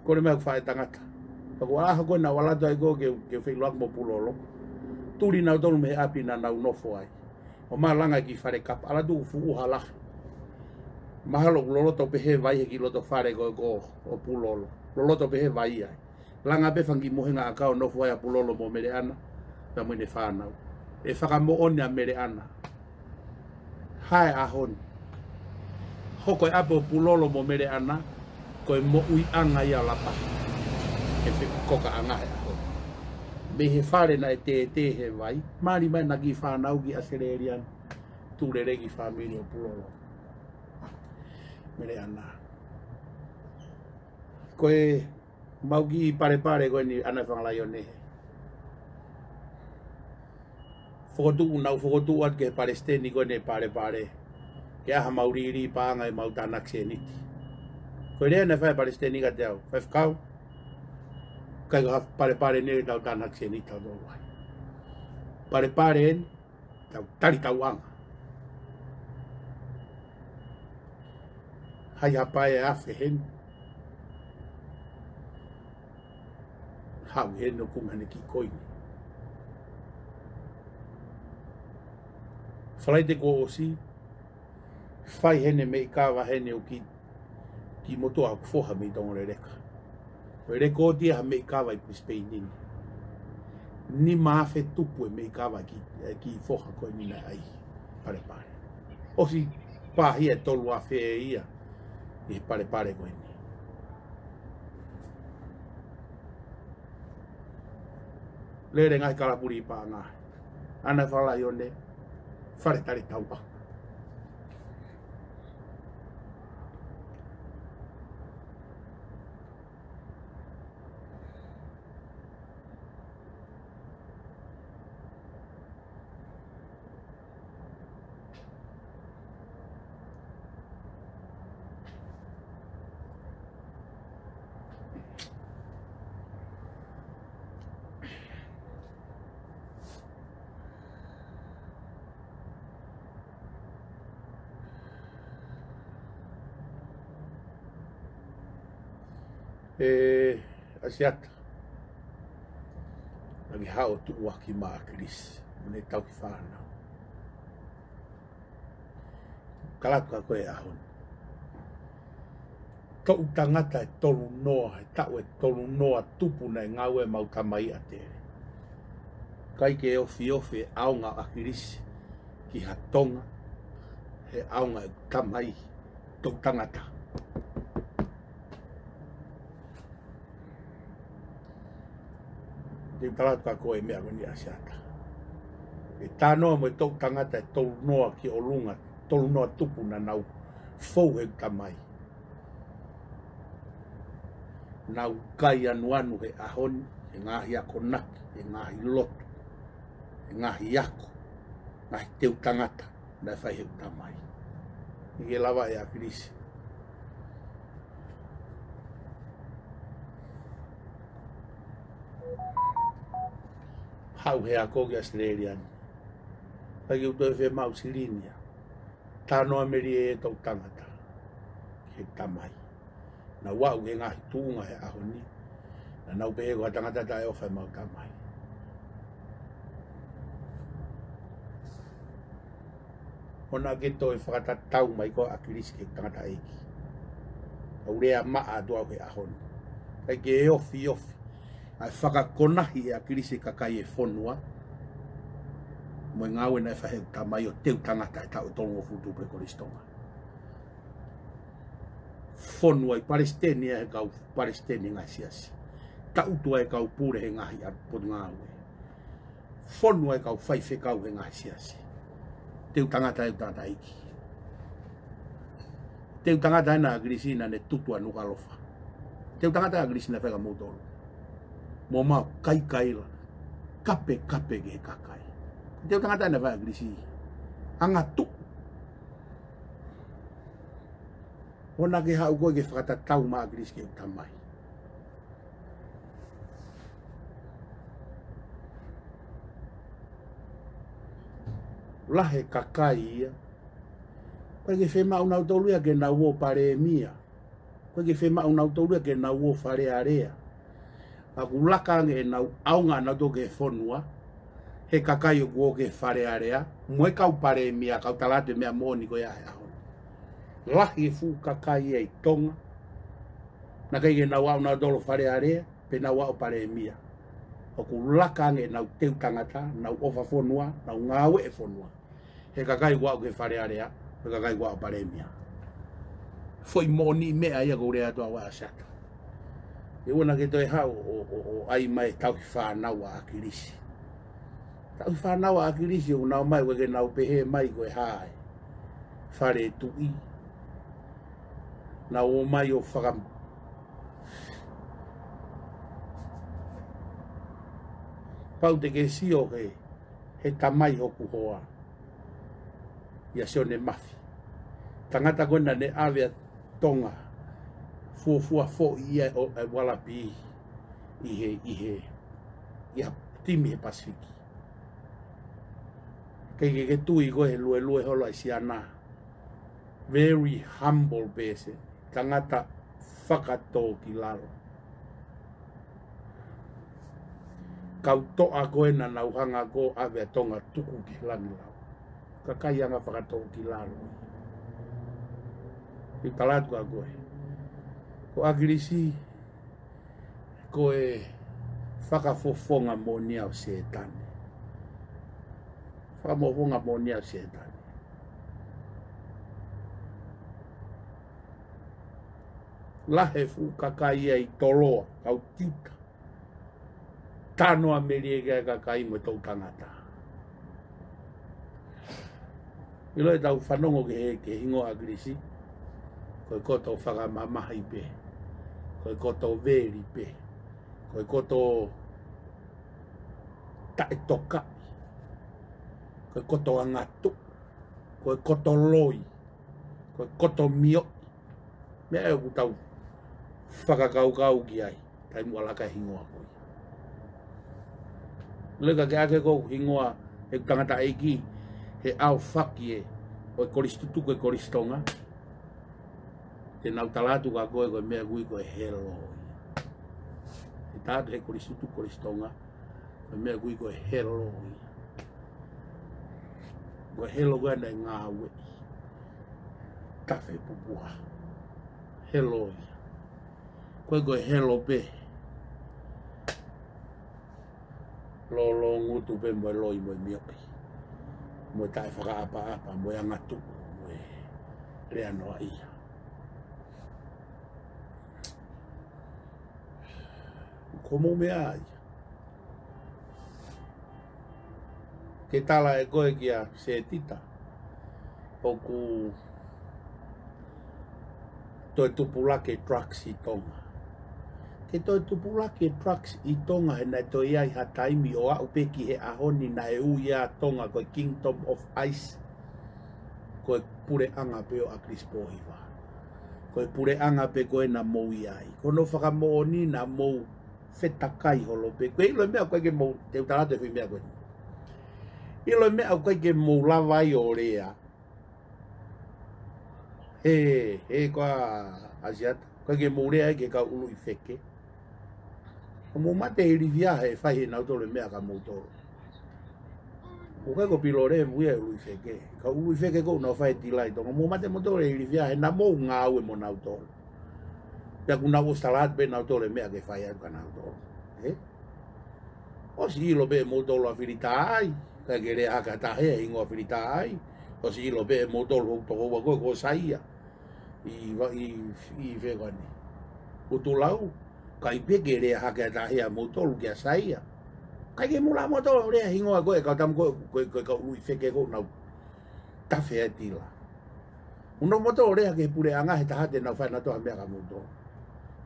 Kole mai ʻeku faʻētangata. Pea ko e ʻaho ko ē naʻa ku ʻalu atu ai ko ē ke, ke feʻiloaki mo Pulolo. Tuli nautolu mei he ʻapi naʻa nau nofo ai. ʻO malanga ki fale kapa, ʻalu atu fuʻu hala. Mahalo ʻoku loloto pē he vai he kiʻi loto fale ko ē ʻo Pulolo. Loloto pē he vai ai. Langa pē fanga kiʻi mohenga ʻakau ʻo nofo ai ʻa Pulolo mo Meleʻana, pea mo ʻene fānau. ʻE fakamoʻoni ʻa Meleʻana. Hae ʻaho ni. Hoko e ʻapi ʻo Pulolo mo Meleʻana, ko e moʻuiʻanga ia ʻo Lapaha. He fekauʻaki ʻa e anga he ʻaho ni. Mei he fale naʻe tētē he vai, mali mai ʻena kiʻi fānau ki ʻAositelēlia ni. Tuʻu lelei e kiʻi fāmili ʻo Pulolo. Meleʻana. Ko e mau kiʻi Palepale ko eni ʻa e Fanga Laione. Fokotuʻu, naʻa ku fokotuʻu atu ki he palesiteni ko eni Palepale. Ke ʻai ha mau lī, lī paʻanga ʻi he mau tānaki sēniti. Ko e lea naʻe fai ʻe he palesiteni kiate au. Faifekau. ʻIkai ko ha Palepale eni ke tau tānaki sēniti ʻo tau ai. Palepale eni, tau Talitauʻanga. Hai ha pae ʻe afe heni. Haʻu heni ʻo kumi haʻane kiʻi koini. Falaite kuo ʻosi, fai heni e meʻi kava heni ʻo e kiʻi, kiʻi motuʻa ʻoku foha mei Tongoleleka. Ko e lekooti ia ha meʻi kava ʻi Brisbane ni. Nima afe tupu e meʻi kava ki, ʻe kiʻi foha ko eni naʻe ʻai Palepale. ʻOsi pāhia e tolu afe ia ʻi he Palepale ko eni. Lele ngaahi kalapu lī paʻanga. ʻA e Fanga Laione, fale Talitauʻanga. ʻE, ʻAsiata. Naʻa ke haʻu ʻo tuʻuaki maʻa ʻAkilisi mo ʻene tauhi fānau. Kalapu ka ko e ʻaho ni. Toʻu tangata ʻe tolunoa, he taʻu ʻe tolunoa tupu naʻe ngāue ʻemau tamai ʻa Tele. ʻIkai ke ofiofi e ʻaonga ʻo ʻAkilisi ki ha Tonga, he ʻaonga ʻeku tamai, toʻu tangata. Te u tala atu kia koe e meʻa ko eni ʻAsiata. ʻE talanoa mo e toʻu tangata ʻe tolunoa ki ʻolunga, tolunoa tupu naʻa nau fou he tamai. Nau kai anuanu he ʻaho ni, he ngaahi akonaki, he ngaahi lotu, he ngaahi ako, ngaahi teu tangata naʻe fai he tamai. ʻIkai ke lava ʻe ʻAkilisi. Haʻu he ako ki ʻAositelēlia ni. ʻIkai ke u toe fiemaʻu silini ia. Talanoa melie e toʻu tangata. He tamai. Naʻa nau aʻu ki he ngaahi tuʻunga he ʻaho ni. Naʻa nau pehē ko ha tangata taʻeʻofa ʻemau tamai. ʻOua naʻa ke toe fakatatau mai koe ʻAkilisi ki he tangataʻeiki. Kau lea maʻa atu au he ʻaho ni. ʻIkai ke ofiofi ʻa e fakakonahi ʻe ʻAkilisi e kakai e fonua mo e ngāue naʻe fai ʻe heʻeku tamai ʻo teu tangata e taʻu ʻe tolungofulu tupu ʻi Kolisi Tonga. Fonu ai palesiteni ʻa e kau palesiteni he ngaahi siasi. Tangutu ai e kau pule he ngaahi ʻa potungāue. Fonu ai e kau faifekau he ngaahi siasi. Teu tangata ʻe tangataʻeiki. Teu tangata ʻena ʻa ʻAkilisi naʻa ne tutu ʻa Nukuʻalofa. Teu tangata ʻa ʻAkilisi naʻe fai kia moutolu. Mo mau kaikaila. Kapekape ki he kakai. Teu tangata ʻena ʻa ʻAkilisi. Angatuʻu. ʻOua naʻa ke haʻu koe ke fakatatau mai ʻa ʻAkilisi ki heʻeku tamai. Lahi e kakai ia. ʻIkai ke fiemaʻu nautolu ia ke nau ō palēmia. ʻIkai ke fiemaʻu nautolu ia ke nau ō Fale Alea. ʻOku laka ange ʻenau ʻaonga ʻanautolu ki he fonua, he kakai ʻoku ō ki he Fale Alea, mo e kau palēmia, kau tala atu e meʻa moʻoni ko ia he ʻaho ni. Lahi e fuʻu kakai ia ʻi Tonga, naʻe ʻikai ke nau ō nautolu Fale Alea, pe nau ō palēmia. ʻOku laka ange ʻenau teu tangata, nau ʻofa fonua, nau ngāue e fonua. He kakai ʻoku ō ki he Fale Alea, he kakai ʻoku ō palēmia. Foʻi moʻoniʻi meʻa ia ʻoku ou lea atu ʻa Asiata. ʻE ʻoua naʻa ke toe haʻu ʻo, ʻo, ʻo ʻai mai e tauhi fānau ʻa ʻAkilisi. Tauhi fānau ʻa ʻAkilisi ʻoku nau ō mai ʻoku ʻikai ke nau pehē mai ko e hā e fale tuʻi. Nau ō mai ʻo faka-, pau te ke sio he, he tamai hoku hoa. ʻIa Sione Mafi. Tangata ko ē naʻa ne ʻave ʻa Tonga. Fuofua foʻi ia ʻo, ʻa e Ualapi ʻi he, ʻi he, ʻi ha timi he Pasifiki. ʻIkai ke ke tui koe he luelue holo ʻa e siana. Very humble person. Tangata fakatōkilalo. Kau toʻa ko ē naʻa nau hanga ʻo ʻave ʻa Tonga tuku ki Langilau. Kakai anga fakatōkilalo. ʻI tala atu kia koe. Ko ʻAkilisi, ko e fakafofonga moʻoni ia ʻo Sētane. Fakafofonga moʻoni ia ʻo Sētane. Lahi e fuʻu kakai ia ʻi Toloa, kau tiuta. Tano ʻa Melieke ʻa e kakai mo e toʻu tangata. ʻIlo ʻetau fanongo ki he, ki he hingoa ʻAkilisi, ko e koto fakamamahi pē, ko e koto veli pē, ko e koto taʻetokaʻi, ko e koto angatuʻu, ko e koto loi, ko e koto mioʻi. Meʻa ʻoku tau fakakaukau ki ai, taimi ʻoku laka e hingoa ko ia. Leka ke ake ko e hingoa ʻeku tangataʻeiki he ʻaofaki ē ʻo e Kolisi Tutuku ʻo e Kolisi Tonga. Te nau tala atu kia koe ko e meʻa ʻoku ui ko e helo ia. He tala atu he Kolisi Tutuku Kolisi Tonga, ko e meʻa ʻoku ui ko e helo ia. Ko e helo ko ē naʻe ngāueʻi. Tafe pupuha. Helo ia. Ko e, ko e helo pē. Lōlō ngutu pē mo e loi mo e mioʻi. Mo e taʻefakaʻapaʻapa, mo e angatuʻu, mo e lea noaʻia. Ko hoʻomou meʻa ia. Ke tala ʻe koe kia Setita, ʻoku toe tupulaki e drugs ʻi Tonga. Ke toe tupulaki e drugs ʻi Tonga he naʻe toe ʻi ai ha taimi ʻo aʻu pē ki he ʻaho ni naʻe ui ʻa Tonga ko e Kingdom of Ice. Ko e puleʻanga pē ʻo ʻAkilisi Pōhiva. Ko e puleʻanga pē ko ē naʻa mou ʻi ai. Ko hono fakamoʻoni naʻa mou fetakai holo pē. Ko e ʻilo e meʻa ʻoku ʻikai ke mou, te u tala atu e foʻi meʻa ko eni. ʻIlo e meʻa ʻoku ʻikai ke mou lava ai ʻo lea. He, he ko ā Asiata. ʻIkai ke mou lea ai ki he kau ʻuluʻi feke. Ka mou mate he ilifia he fai heʻe nautolu e meʻa kia moutolu. ʻOku ʻikai ko Pilolevu ia e ʻuluʻi feke. Kau ʻuluʻi feke ko ē naʻa nau fai e tila ʻi Tonga. Mou mate moutolu he ilifia he naʻa mou ngāue mo nautolu. Pea kuo nau ʻosi tala atu pē nautolu e meʻa ke fai atu kia nautolu. Ē? ʻOsi ʻilo pē ʻe moutolu ʻa Filitāʻai, ʻikai ke lea hake ha taha ia hingoa Filitāʻai. ʻOsi ʻilo pē ʻe moutolu hoku tokoua ko ē ko Saia. ʻI va-, ʻi, ʻi fē koā ni? ʻUtulau, ʻikai pē ke lea hake ha taha ia ʻa moutolu kia Saia. ʻIkai ke mou lava moutolu lea hingoa ko ē kau tama ko ē, ko ē, ko ē kau ʻuluʻi feke ko ē ʻoku nau tafe ai e tila. Mou nofo moutolu lea ki he puleʻanga he taha te nau fai nautolu ha meʻa kia moutolu.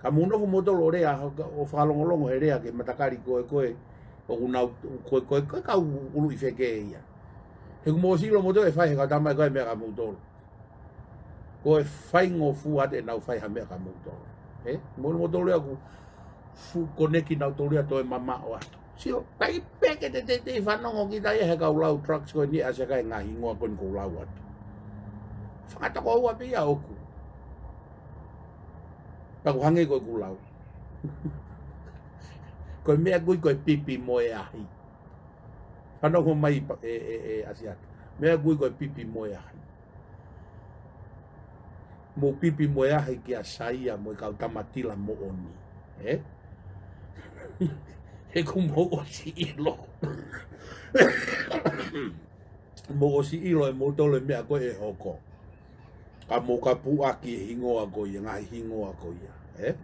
Ka mou nofo moutolu lea ʻo fakalongolongo he lea ki he matakali ko ē ko ē ʻoku nau, ko ē, ko ē, ko ē kau ʻuluʻi feke ia. He kuo mou ʻosi ʻilo moutolu ʻe fai he kau tama ko ē e meʻa kia moutolu. Ko e faingofua te nau fai ha meʻa kia moutolu. Ē? Mou ʻilo moutolu ia ʻoku fuʻu koneki nautolu ia toe mamaʻo atu. Sio, ʻikai pē ke te, te, te fanongo kita ia he kau lau drugs ko eni ʻa e siʻi ngaahi hingoa ko eni ʻoku ou lau atu. Fanga tokoua pē ia ʻoʻoku. Pea ʻoku hangē ko ʻeku lau. Ko e meʻa ko ē ko e pipi mo e ahi. Fanongo mai pa-, ē, ē, ē, ʻAsiata. Meʻa ko ē ko e pipi mo e ahi. Mou pipi mo e ahi kia Saia mo e kau tama tila moʻoni. Ē? He kuo mou ʻosi ʻilo. Mou ʻosi ʻilo ʻe moutolu e meʻa ko ē ʻe hoko. Ka mou ka puʻaki e hingoa ko ia, ngaahi hingoa ko ia. Ē?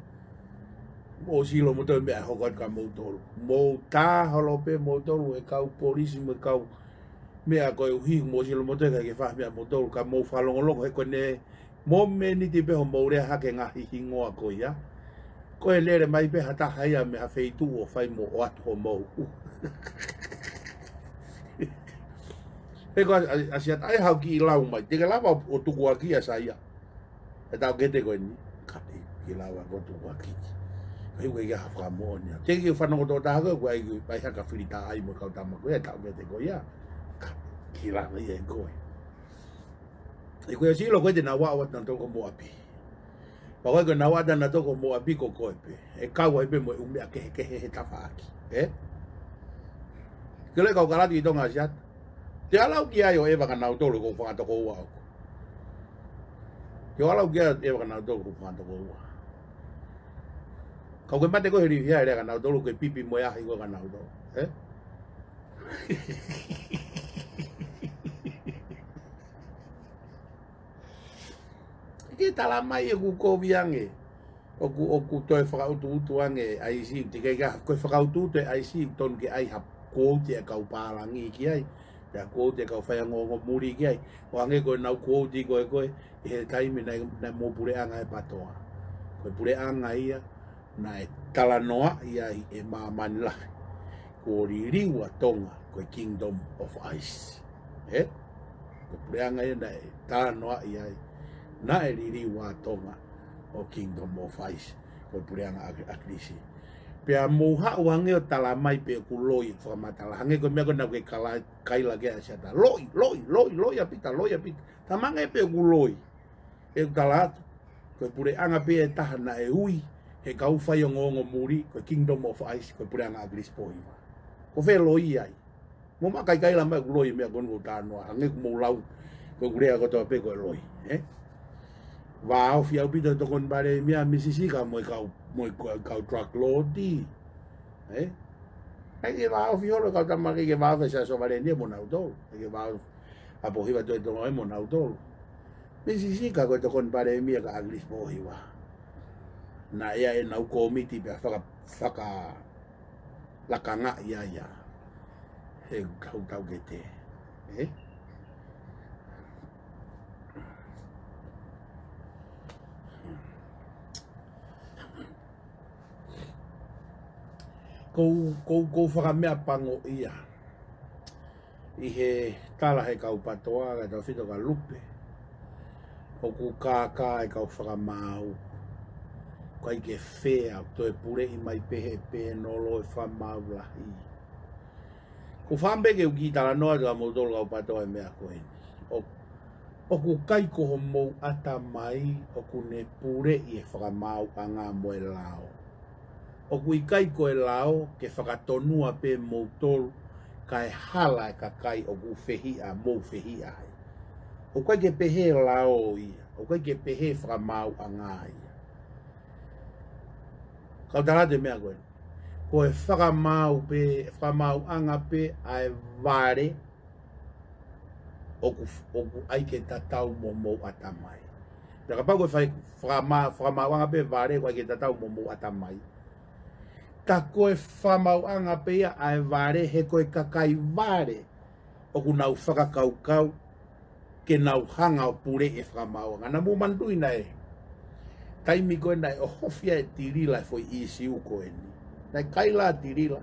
Mou ʻosi ʻilo moutolu e meʻa ʻe hoko atu kia moutolu. Mou tā holo pē moutolu e kau polisi mo e kau meʻa koeʻuhi, mou ʻosi ʻilo moutolu ʻikai ke fai ha meʻa moutolu, ka mou fakalongolongo he ko eni, momeniti pē hoʻomou lea hake ngaahi hingoa ko ia. Ko e lele mai pē ha taha ia mei ha feituʻu ʻo fai mo ʻoatu homou. He ko ʻa, ʻa, ʻAsiata ʻai haʻo kiʻi lau mai. Te ke lava ʻo, ʻo tukuakiʻi ʻa Saia. E taʻokete ko eni. Ka te ke lava ʻo tukuakiʻi. Ka ʻoku ʻikai ke ha fakamoʻoni. Te ke fanongo tō taha ko ē, ʻoku ʻai, ʻai hake ʻa Filitāʻai mo e kau tama ko ē, e taʻokete ko ia. Ka te ke lava ia ʻe koe. He ko e ʻosi ʻilo ko ē te nau ʻalu atu nautolu ki homou ʻapi. Pea ko ē ko ē nau ʻalu atu nautolu ki homou ʻapi ko koe pē. ʻE kau ai pē mo e ʻū meʻa kehekehe he tafaʻaki. Ē? Ke lele kau kalati ki Tonga, ʻAsiata. Te u ʻalu au ki ai ʻo ʻeva kia nautolu ko e fanga tokoua ʻoʻoku. Te u ʻalu au ki ai ʻo ʻeva kia nautolu ko e fanga tokoua. Ka ʻoku ke mate koe he livi ia e lea kia nautolu, ko e pipi mo e ahi ko ē kia nautolu. Ē? Ke tala mai ʻoku kovi ange. ʻOku, ʻoku toe fakautuutu ange ʻa e ʻaisi, te ke ka, ko e fakautuutu e ʻaisi, tonu ke ʻai ha quote e kau pālangi ki ai. Pea quote e kau faiongoongo muli ki ai. ʻO hangē ko ʻenau quote ko ē ko ē, ʻi he taimi naʻe, naʻe mou puleʻanga e PATOA. Ko e puleʻanga ia, naʻe talanoaʻi ai e māmani lahi. Kuo liliu ʻa Tonga, ko e Kingdom of Ice. Ē? Ko e puleʻanga ia naʻe talanoaʻi ai. Naʻe liliu ʻa Tonga, ʻo Kingdom of Ice. Ko e puleʻanga ʻa, ʻa ʻAkilisi. Pea mou haʻu ange ʻo tala mai pē ʻoku loi fakamatala. Hangē ko e meʻa ko ē naʻa ke kala-, kaila ki ai ʻAsiata. Loi, loi, loi, loi ʻa Pita, loi ʻa Pita. Tala mai ange pē ʻoku loi. ʻE tala atu. Ko e puleʻanga pē ʻe taha naʻe ui he kau faiongoongo muli, ko e Kingdom of Ice, ko e puleʻanga ʻa ʻAkilisi Pōhiva. Ko fē loi ai? Mou maʻu kaikaila mai ʻoku loi e meʻa ko eni ʻoku ou talanoa, hangē ʻoku mou lau, ko ʻeku lea kotoa pē ko e loi, ē? Vāofi ʻaupito e tokoni palēmia ʻa Misi Sika mo e kau, mo e kau, kau drug lord. Ē? ʻIkai ke vāofi holo e kau tama, ʻikai ke vāofi ʻa Siaosi Sovaleni ia mo nautolu. ʻIkai ke vāofi ʻa Pōhiva Tuʻitonga ia mo nautolu. Misi Sika ko e tokoni palēmia kia ʻAkilisi Pōhiva. Naʻe ʻi ai ʻenau kōmiti pea faka-, fakalakangaʻi ai ia. He kau taʻokete. Ē? Ko u, ko u, ko u fakameʻapangoʻia. ʻI he tala he kau PATOA, kae tautefito kia Lupe. ʻOku kākā e kau fakamaau. ʻIkai ke fea, toe puleʻi mai pehē pē ʻe Nolo e fakamaau lahi. Ko u fakaʻamu pē ke u kiʻi talanoa atu kia moutolu kau PATOA e meʻa ko eni. ʻO, ʻoku ʻikai ko homou ʻatamai, ʻoku ne puleʻi e fakamaauʻanga mo e lao. ʻOku ʻikai ko e lao ke fakatonua pē moutolu kae hala e kakai ʻoku fehiʻa, mou fehiʻa ai. ʻOku ʻikai ke pehē lao ia, ʻoku ʻikai ke pehē fakamaauʻanga ia. Kau tala atu e meʻa ko ē. Ko e fakamaau pē, fakamaauʻanga pē ʻa e vale ʻoku, ʻoku ʻai ke tatau mo homou ʻatamai. Pea kapau ko e fai fakama-, fakamaauʻanga pē vale ʻoku ʻai ke tatau mo homou ʻatamai, tā ko e fakamaauʻanga pē ia ʻa e vale he ko e kakai vale ʻoku nau fakakaukau ke nau hanga ʻo puleʻi e fakamaauʻanga. Naʻa mou manatuʻi naʻe, taimi ko ē naʻe ʻohofi ai e Tilila e foʻi ʻīsiu ko eni. Naʻe kaila ʻa Tilila,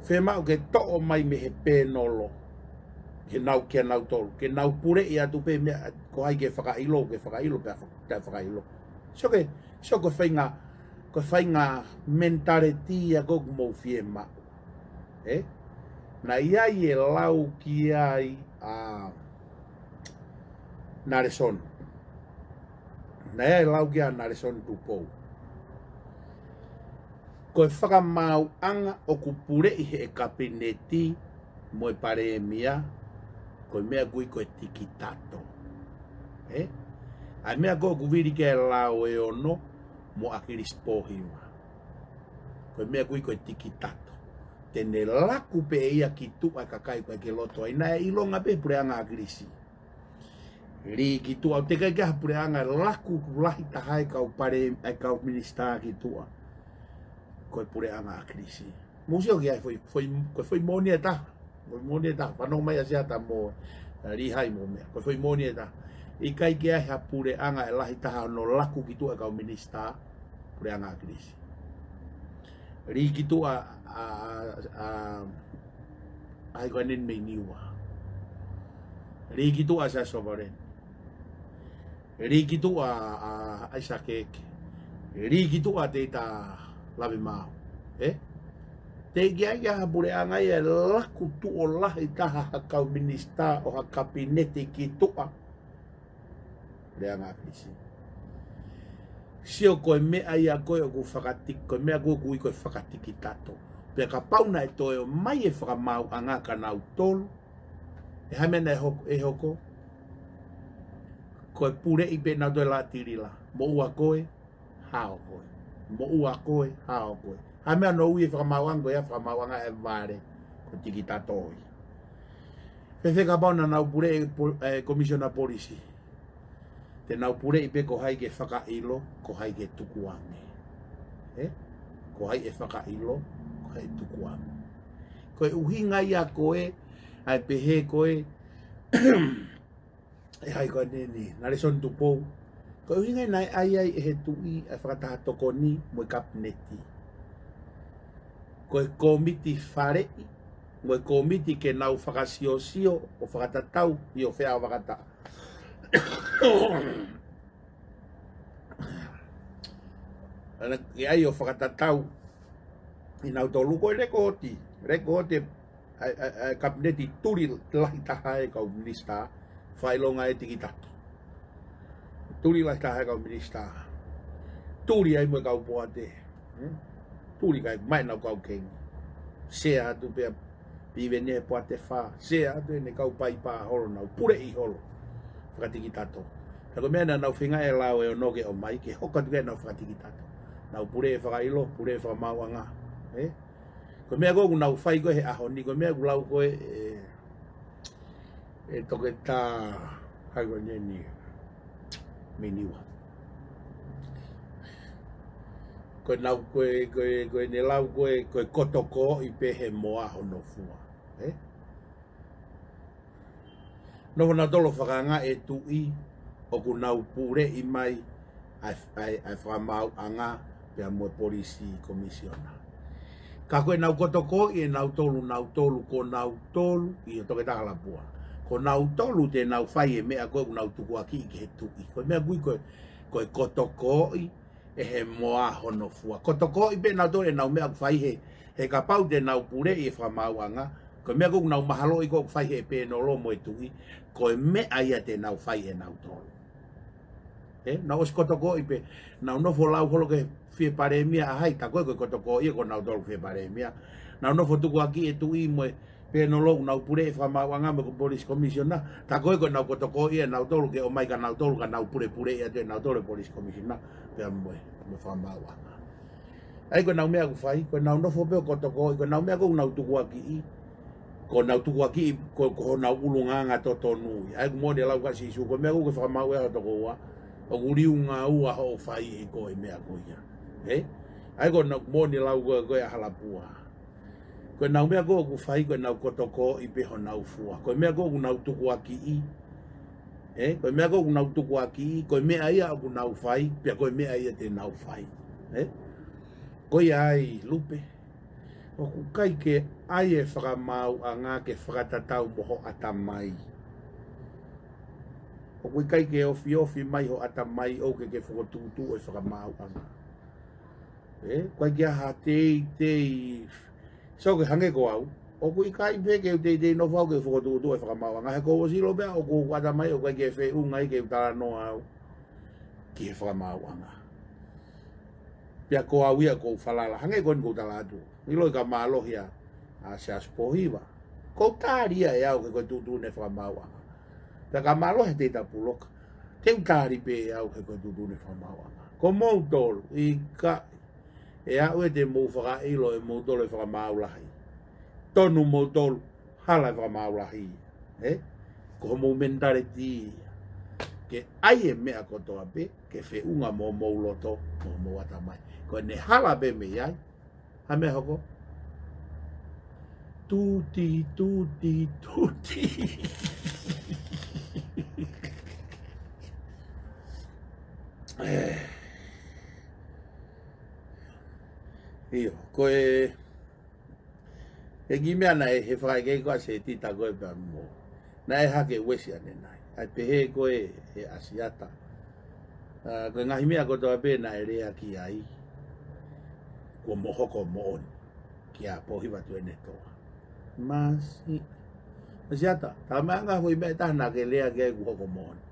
fiemaʻu ke toʻo mai mei he pēnolo ke nau, kia nautolu, ke nau puleʻi atu pē meʻa ko hai ke fakaʻilo, ke fakaʻilo, pea fa-, pea fakaʻilo. Sio ke, sio ko e faʻahinga, ko e faʻahinga mentality ia ʻoku mou fiemaʻu. Ē? Naʻe ʻi ai e lau ki ai ʻa Nalesoni. Naʻe ʻi ai e lau ki ai ʻa Nalesoni Tupou. Ko e fakamaauʻanga ʻoku puleʻi ʻe he Kapineti mo e Palēmia, ko e meʻa ʻoku ui ko e tikitato. Ē? ʻA e meʻa ko ē ʻoku vili ki ai e lao ʻe ono mo ʻAkilisi Pōhiva. Ko e meʻa ʻoku ui ko e tikitato. Te ne laku pē ia ki tuʻa e kakai ʻoku ʻikai ke loto ai. Naʻe ʻilonga pē puleʻanga ʻa ʻAkilisi. Lī ki tuʻa, ʻoku teʻeki ai ke ʻi ai ha puleʻanga ʻe laku lahi taha e kau pale, e kau minisitā ki tuʻa. Ko e puleʻanga ʻa ʻAkilisi. Mou sio ki ai, foʻi, foʻi, ko e foʻi moʻoni ʻe taha. Ko e moʻoni ʻe taha. Fanongo mai ʻa Siata mo, ē, Lihai mo meʻa. Ko e foʻi moʻoni ʻe taha. ʻIkai ke ʻi ai ha puleʻanga ʻe lahi taha hono laku ki tuʻa e kau minisitā, puleʻanga ʻa ʻAkilisi. Lī ki tuʻa ʻa, ʻa, ʻa, ʻa hai ko eni mei Niua. Lī ki tuʻa ʻa Siaosi Sovaleni. Lī ki tuʻa ʻa, ʻa ʻAisake Eke. Lī ki tuʻa ʻa Teita Lavemaau. Ē? Teʻeki ai ke ʻi ai ha puleʻanga ia ʻe laku tuʻo lahi taha ha kau minisitā ʻo ha Kapineti ki tuʻa puleʻanga ʻa ʻAkilisi. Sio ko e meʻa ia ko ē ʻoku fakati-, ko e meʻa ko ē ʻoku ui ko e fakatikitato. Pea kapau naʻe toe ʻomai e fakamaauʻanga kia nautolu, ʻe hā e meʻa naʻe hoko, ʻe hoko? Ko e puleʻi pē nautolu ʻe Lātilila. Moʻua koe, hao koe. Moʻua koe, hao koe. Hā e meʻa naʻe ui e fakamaauʻanga ko ia, fakamaauʻanga ʻe vale, ko e tikitato ia. Fēfē kapau naʻa nau puleʻi e po-, e Komisiona Polisi? Te nau puleʻi pē ko hai ke fakaʻilo, ko hai ke tukuange. Ē? Ko hai ʻe fakaʻilo, ko hai ʻe tukuange. Ko e ʻuhinga ia ko ē, ʻa e pehē ko ē, ʻe hai ko eni, Nalesoni Tupou. Ko e ʻuhinga ia naʻe ʻai ai ʻe he Tuʻi ʻa e fakataha tokoni mo e Kapineti. Ko e kōmiti faleʻi, mo e kōmiti ke nau fakasiosio ʻo fakatatau ʻi ʻo fea vakata. ʻAna ke ʻai ʻo fakatatau ʻi nautolu ko e lekooti, lekooti ʻa e, ʻa e, ʻa e Kapineti tuli lahi taha e kau minisitā, fakaʻilonga e tikitato. Tuli lahi taha e kau minisitā. Tuli ai mo e kau poate. Hmm? Tuli kai mai nau kau kengi. Sea atu pea Piveni he poate fā, sea atu ʻene kau paipa holo nau puleʻi holo fakatikitato. Pea ko e meʻa naʻa nau feinga e lao ʻe ono ke ʻomai ke hoko atu ke nau fakatikitato. Nau puleʻi e fakaʻilo, puleʻi e fakamaauʻanga. Ē? Ko e meʻa ko ē ʻoku nau fai ko ē he ʻaho ni, ko e meʻa ʻoku lau ko ē, ē, ʻe Toketā, hai ko eni, mei Niua. Ko e nau, ko e, ko e, ko ʻene lau ko ē, ko e kotokoʻi pē he moa hono fua. Ē? Nofo nautolu ʻo fakaangaʻi e Tuʻi ʻoku nau puleʻi mai ʻa e, ʻa e, ʻa e fakamaauʻanga pea mo e Polisi Komisiona. Ka ko ʻenau kotokoʻi ʻe nautolu, nautolu, ko nautolu, ʻio Toketā Halapua. Ko nautolu te nau fai e meʻa ko ē ʻoku nau tukuakiʻi ki he Tuʻi. Ko e meʻa ʻoku ui ko e, ko e kotokoʻi ʻe he moa hono fua. Kotokoʻi pē nautolu ʻenau meʻa ʻoku fai he, he kapau te nau puleʻi e fakamaauʻanga, ko e meʻa ko ē ʻoku nau mahaloʻi ko ē ʻoku fai he pēnolo mo e Tuʻi, ko e meʻa ia te nau fai ʻe nautolu. Ē, nau ʻosi kotokoʻi pē, nau nofo lau holo ke fie palēmia ʻa hai, tā ko ē ko e kotokoʻi ia ko nautolu fie palēmia. Nau nofo tukuakiʻi e Tuʻi mo e pēnolo ʻoku nau puleʻi e fakamaauʻanga mo e Polisi Komisiona, tā ko ē ko ʻenau kotokoʻi ʻe nautolu ke ʻomai kia nautolu ka nau pulepuleʻi atu ʻe nautolu e Polisi Komisiona, pea mo e, mo e fakamaauʻanga. ʻA ia ko ʻenau meʻa ʻoku fai, ko ʻenau nofo pē ʻo kotokoʻi, ko ʻenau meʻa ʻoku nau tukuakiʻi, ko ʻenau tukuakiʻi, ko, ko honau ʻulungaanga totonu ia. ʻA ia ʻoku moʻoni e lau ʻa Sīsū, ko e meʻa ʻoku ke fakamaauʻi ai ho tokoua, ʻoku liunga ua hoʻo fai ʻe koe e meʻa ko ia. Ē? ʻA ia ko ʻenau moʻoni e lau ko ē, ko ē ʻa Halapua. Ko ʻenau meʻa ko ē ʻoku fai, ko ʻenau kotokoʻi pē honau fua. Ko e meʻa ko ē ʻoku nau tukuakiʻi. Ē? Ko e meʻa ko ē ʻoku nau tukuakiʻi, ko e meʻa ia ʻoku nau fai, pea ko e meʻa ia te nau fai. Ē? Ko ia ai, Lupe, ʻoku ʻikai ke ʻai e fakamaauʻanga ke fakatatau mo ho ʻatamai. ʻOku ʻikai ke ofiofi mai ho ʻatamai ʻoku ke, ke fokotuʻutuʻu e fakamaauʻanga. Ē, ʻoku ʻikai ke ʻi ai ha teitei. So ke hangē ko au, ʻoku ʻikai pē ke u teitei nofo au ke fokotuʻutuʻu e fakamaauʻanga. He ʻoku ou ʻosi ʻilo pē ʻoku, ʻoku ou ʻatamai ʻoku ʻikai ke feʻunga ai ke u talanoa au ki he fakamaauʻanga. Pea ko au ia ʻoku ou falala, hangē ko eni ʻoku ou tala atu. ʻIlo ka mālohi ʻa, ʻa Siaosi Pōhiva. ʻOku ou tali ia ʻe au he ko e tuʻutuʻuni e fakamaauʻanga. Pea ka mālohi ʻa Teita Puloka, te u tali pē ʻe au he ko e tuʻutuʻuni e fakamaauʻanga. Ko moutolu, ʻikai, ʻe aʻu ē te mou fakaʻilo ʻe moutolu e fakamaau lahi. Tonu moutolu, hala e fakamaau lahi. Ē? Ko homou mentality ia. Ke ʻai e meʻa kotoa pē ke feʻunga mo homou loto, mo homou ʻatamai. Ko ʻene hala pē mei ai, ha meʻa hoko? Tuti, tuti, tuti. Ē. ʻIo, ko e, e kiʻi meʻa naʻe, he fakaʻekeʻeke ko ē ʻa Setita ko ē pea mo. Naʻe hake uesi ʻanenai. ʻA e pehē ko ē ʻe ʻAsiata, ʻa, ko e ngaahi meʻa kotoa pē naʻe lea ki ai, kuo mo hoko moʻoni kia Pōhiva Tuʻiʻonetoa. Masi. ʻAsiata, tā meʻa ngaahi foʻi meʻa ʻe taha naʻa ke lea ki ai kuo hoko moʻoni.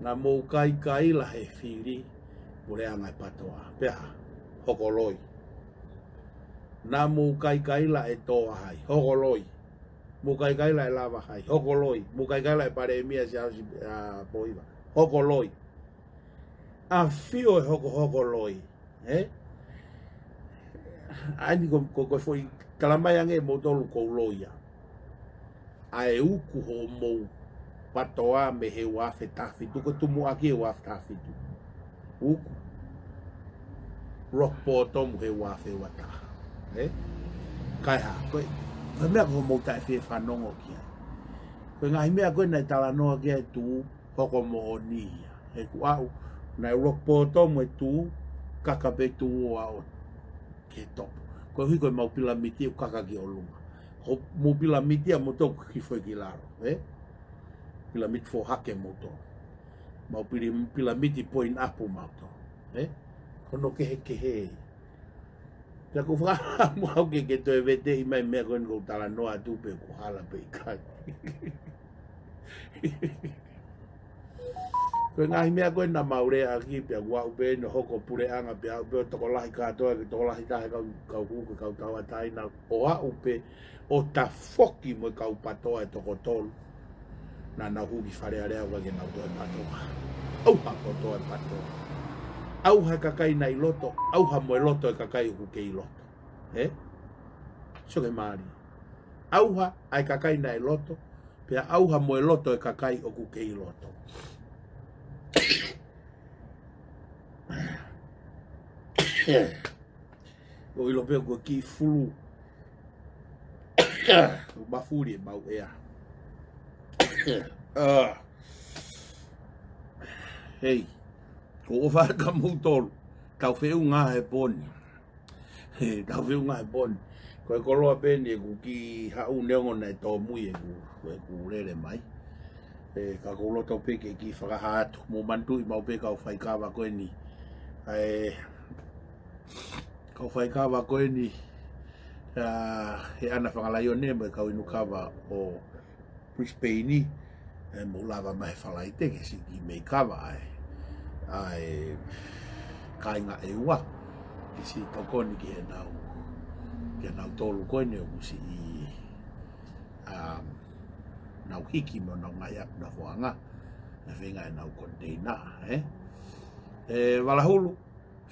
Naʻa mou kaikaila he fili puleʻanga e PATOA. Pea hā? Hoko loi. Naʻa mou kaikaila e tō ahai. Hoko loi. Mou kaikaila e lava hai. Hoko loi. Mou kaikaila e palēmia Siaosi, ʻa, Pōhiva. Hoko loi. ʻAfio e hokohoko loi. Ē? ʻA eni ko, ko, ko e foʻi talamai ange ʻe moutolu ʻoku ou loia. ʻA e uku hoʻomou PATOA mei he ua afe taha fitu, ko e tumuʻaki e ua afe taha fitu. Uku. Rock bottom he ua afe ua taha. Ē? Kae hā, ko e, ko e meʻa ko hoʻomou taʻefiefanongo ki ai. Ko e ngaahi meʻa ko ē naʻe talanoa ki ai e tuʻu, hoko moʻoni ia. He kuo aʻu, naʻe rock bottom e tuʻu, kaka pē tuʻu ʻo aʻu ki he topo. Koeʻuhi ko ʻemau pilamiti ʻoku kaka ki ʻolunga. Hoʻomou pilamiti ʻa moutolu ʻoku kiʻi foʻi ki lalo, ē? Pilamiti foʻou hake moutolu. Mau pili-, pilamiti point up moutolu, ē? Ko hono kehekehe. Pea ʻoku ou fakaʻamu au ke, ke toe veteʻi mai e meʻa ko eni ʻoku ou talanoa atu pe ʻoku hala pe ʻikai. Ko e ngaahi meʻa ko ē naʻa mau leaʻaki pea kuo aʻu pē eni ʻo hoko puleʻanga pea aʻu pē ʻo tokolahi kātoa ki he tokolahi taha e kau, kau hū ki he kau tauʻatāina ʻo aʻu pē ʻo tafoki mo e kau PATOA ʻe toko tolu. Naʻa nau hū ki Fale Alea ʻo ʻikai ke nau toe PATOA. ʻAuha kotoa e PATOA. ʻAuha e kakai naʻe ʻi loto, ʻauha mo e loto e kakai ʻoku kei loto. Ē? Sio ki he mālie. ʻAuha ʻa e kakai naʻe ʻi loto, pea ʻauha mo e loto e kakai ʻoku kei loto. ʻOku ou ʻilo pē ʻoku ou kiʻi fulu. ʻOku mafuli ʻemau ʻea. ʻA. Hei. ʻOku ou ʻofa atu kia moutolu. Tau feʻunga he pō ni. He, tau feʻunga he pō ni. Ko e koloa pē eni ʻeku kiʻi haʻu neongo naʻe tōmui ʻeku, ʻeku lele mai. Ē, ka ʻoku ou loto pē ke kiʻi fakahā atu. Mou manatuʻi maʻu pē kau faikava ko eni. ʻA e, kau faikava ko eni, ʻa, he ʻAna Fanga Laione mo e kau inu kava ʻo Brisbane, ē, mou lava mai he Falaite ke siʻi kiʻi meʻi kava ʻa e, ʻa e kāinga ʻEua, ke siʻi tokoni ki heʻenau, ki heʻenau tolu ko eni ʻoku siʻi, um, nau hiki mo nau ngaahi ʻapi nofoʻanga, ʻa e feinga ʻenau koniteina, ē? Ē, Valahulu,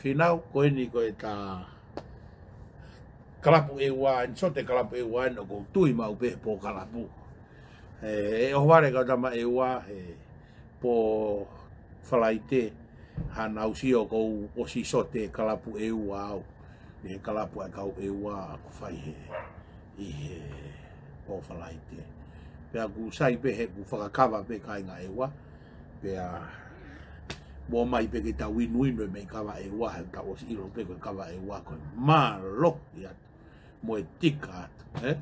Fīnau, ko eni ko e tā kalapu ʻEua, ʻeni sote kalapu ʻEua, ʻeni ʻoku ou tui maʻu pē he pō kalapu. ʻE, ʻe ʻohovale kau tama ʻEua, he pō Falaite, haʻanau sio kuo ʻosi sote kalapu ʻEua au. ʻI he kalapu ʻa e kau ʻEua ʻoku fai he, ʻi he pō Falaite. Pea ʻoku sai pē he ʻoku fakakava pē kāinga ʻEua. Pea ʻomai pē ke tau inuinu e meʻi kava ʻEua, he tau ʻosi ʻilo pē ko e kava ʻEua ko e mālohi atu mo e tika atu, ē?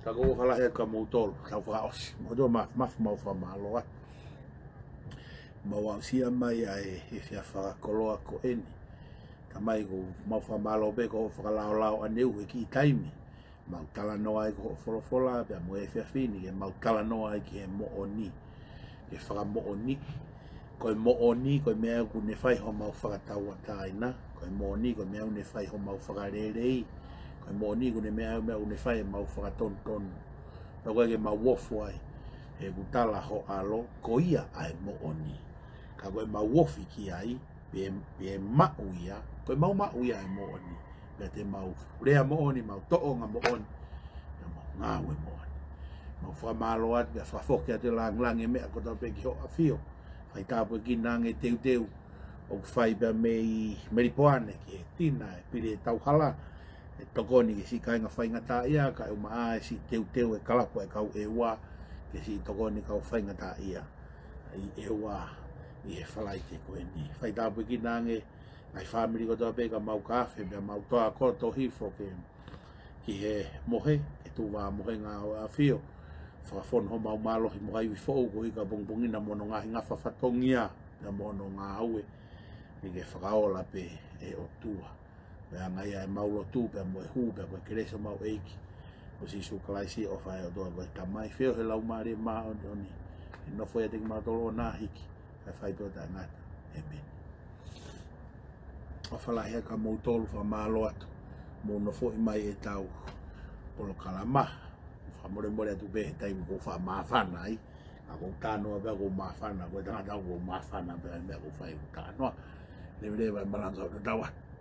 Ka ʻoku ou fakalahi atu kia moutolu, tau fakaʻosi. Mo tō ma, ma, mau fakamālō atu. Mau aʻusia mai ʻa e, e efiafi fakakoloa ko eni. Tamai, ʻoku mau fakamālō pē ko e fakalaolao ʻaneuhu he kiʻi taimi. Mau talanoa ai ki hoʻo folofola, pea mo e efiafi ni ke mau talanoa ai ki he moʻoni. Ke fakamoʻoni. Ko e moʻoni, ko e meʻa ʻoku ne fai homau fakatauʻatāina. Ko e moʻoni, ko e meʻa ʻoku ne fai homau fakalelei. Ko e moʻoni, ko e meʻa, meʻa ʻoku ne fai homau fakatonutonu. Pea ko e ke mau ofi ai. He ʻoku tala ho ʻAlo, ko ia ʻa e moʻoni. Ka ko e mau ofi ki ai, pea, pea maʻu ia, ko e mau maʻu ia e moʻoni. Pea te mau lea moʻoni, mau tōʻonga moʻoni, pea mau ngāue moʻoni. Mau fakamālō atu, pea fakafoki atu e langilangi e meʻa kotoa pē ki hoʻo ʻAfio. Fai tāpuekina ange e teuteu ʻoku fai pea mei Melipoane ki he tina e pili e tauhala, ʻe tokoni ki he siʻi kāinga faingataʻaʻia, kae ʻumaʻā e siʻi teuteu e kalapu ʻa e kau ʻEua, ki he siʻi tokoni kau faingataʻaʻia ʻi ʻEua ʻi he Falaite ko eni. Fai tāpuekina ange ngaahi fāmili kotoa pē ka mau ka afe, pea mau toa koto hifo ke, ki he mohe, ke tuʻu vā mohenga ʻo e ʻAfio. Fakafonu homau mālohi mo ha ivi foʻou koeʻuhi ka pongipongi na mo hono ngaahi ngafa fatongia, pea mo hono ngāue, ke ke fakaola pē ʻe ʻOtua. Pea ʻi ai ʻemau lotu, pea mo e hū, pea ko e kelesi ʻa homau ʻEiki ko Sīsū Kalaisi, ʻofa ʻa e ʻOtua ko e Tamai, feohi ʻa e Laumālie Māʻoniʻoni, ke nofo ʻiate kimautolu ʻo na hiki, kae fai pē ʻo taʻengata. ʻĒmeni. ʻOfa lahi atu kia moutolu, fakamālō atu hoʻomou nofoʻi mai ʻetau polokalama. Fakamolemole atu pē he taimi ʻoku ou faʻa māfana ai. Ka ʻoku ou talanoa pē ʻoku ou māfana, ko e tangata ʻoku ou māfana pē he meʻa ʻoku ou fai ʻoku ou talanoa. Leveleva e malanga ʻo tatau atu.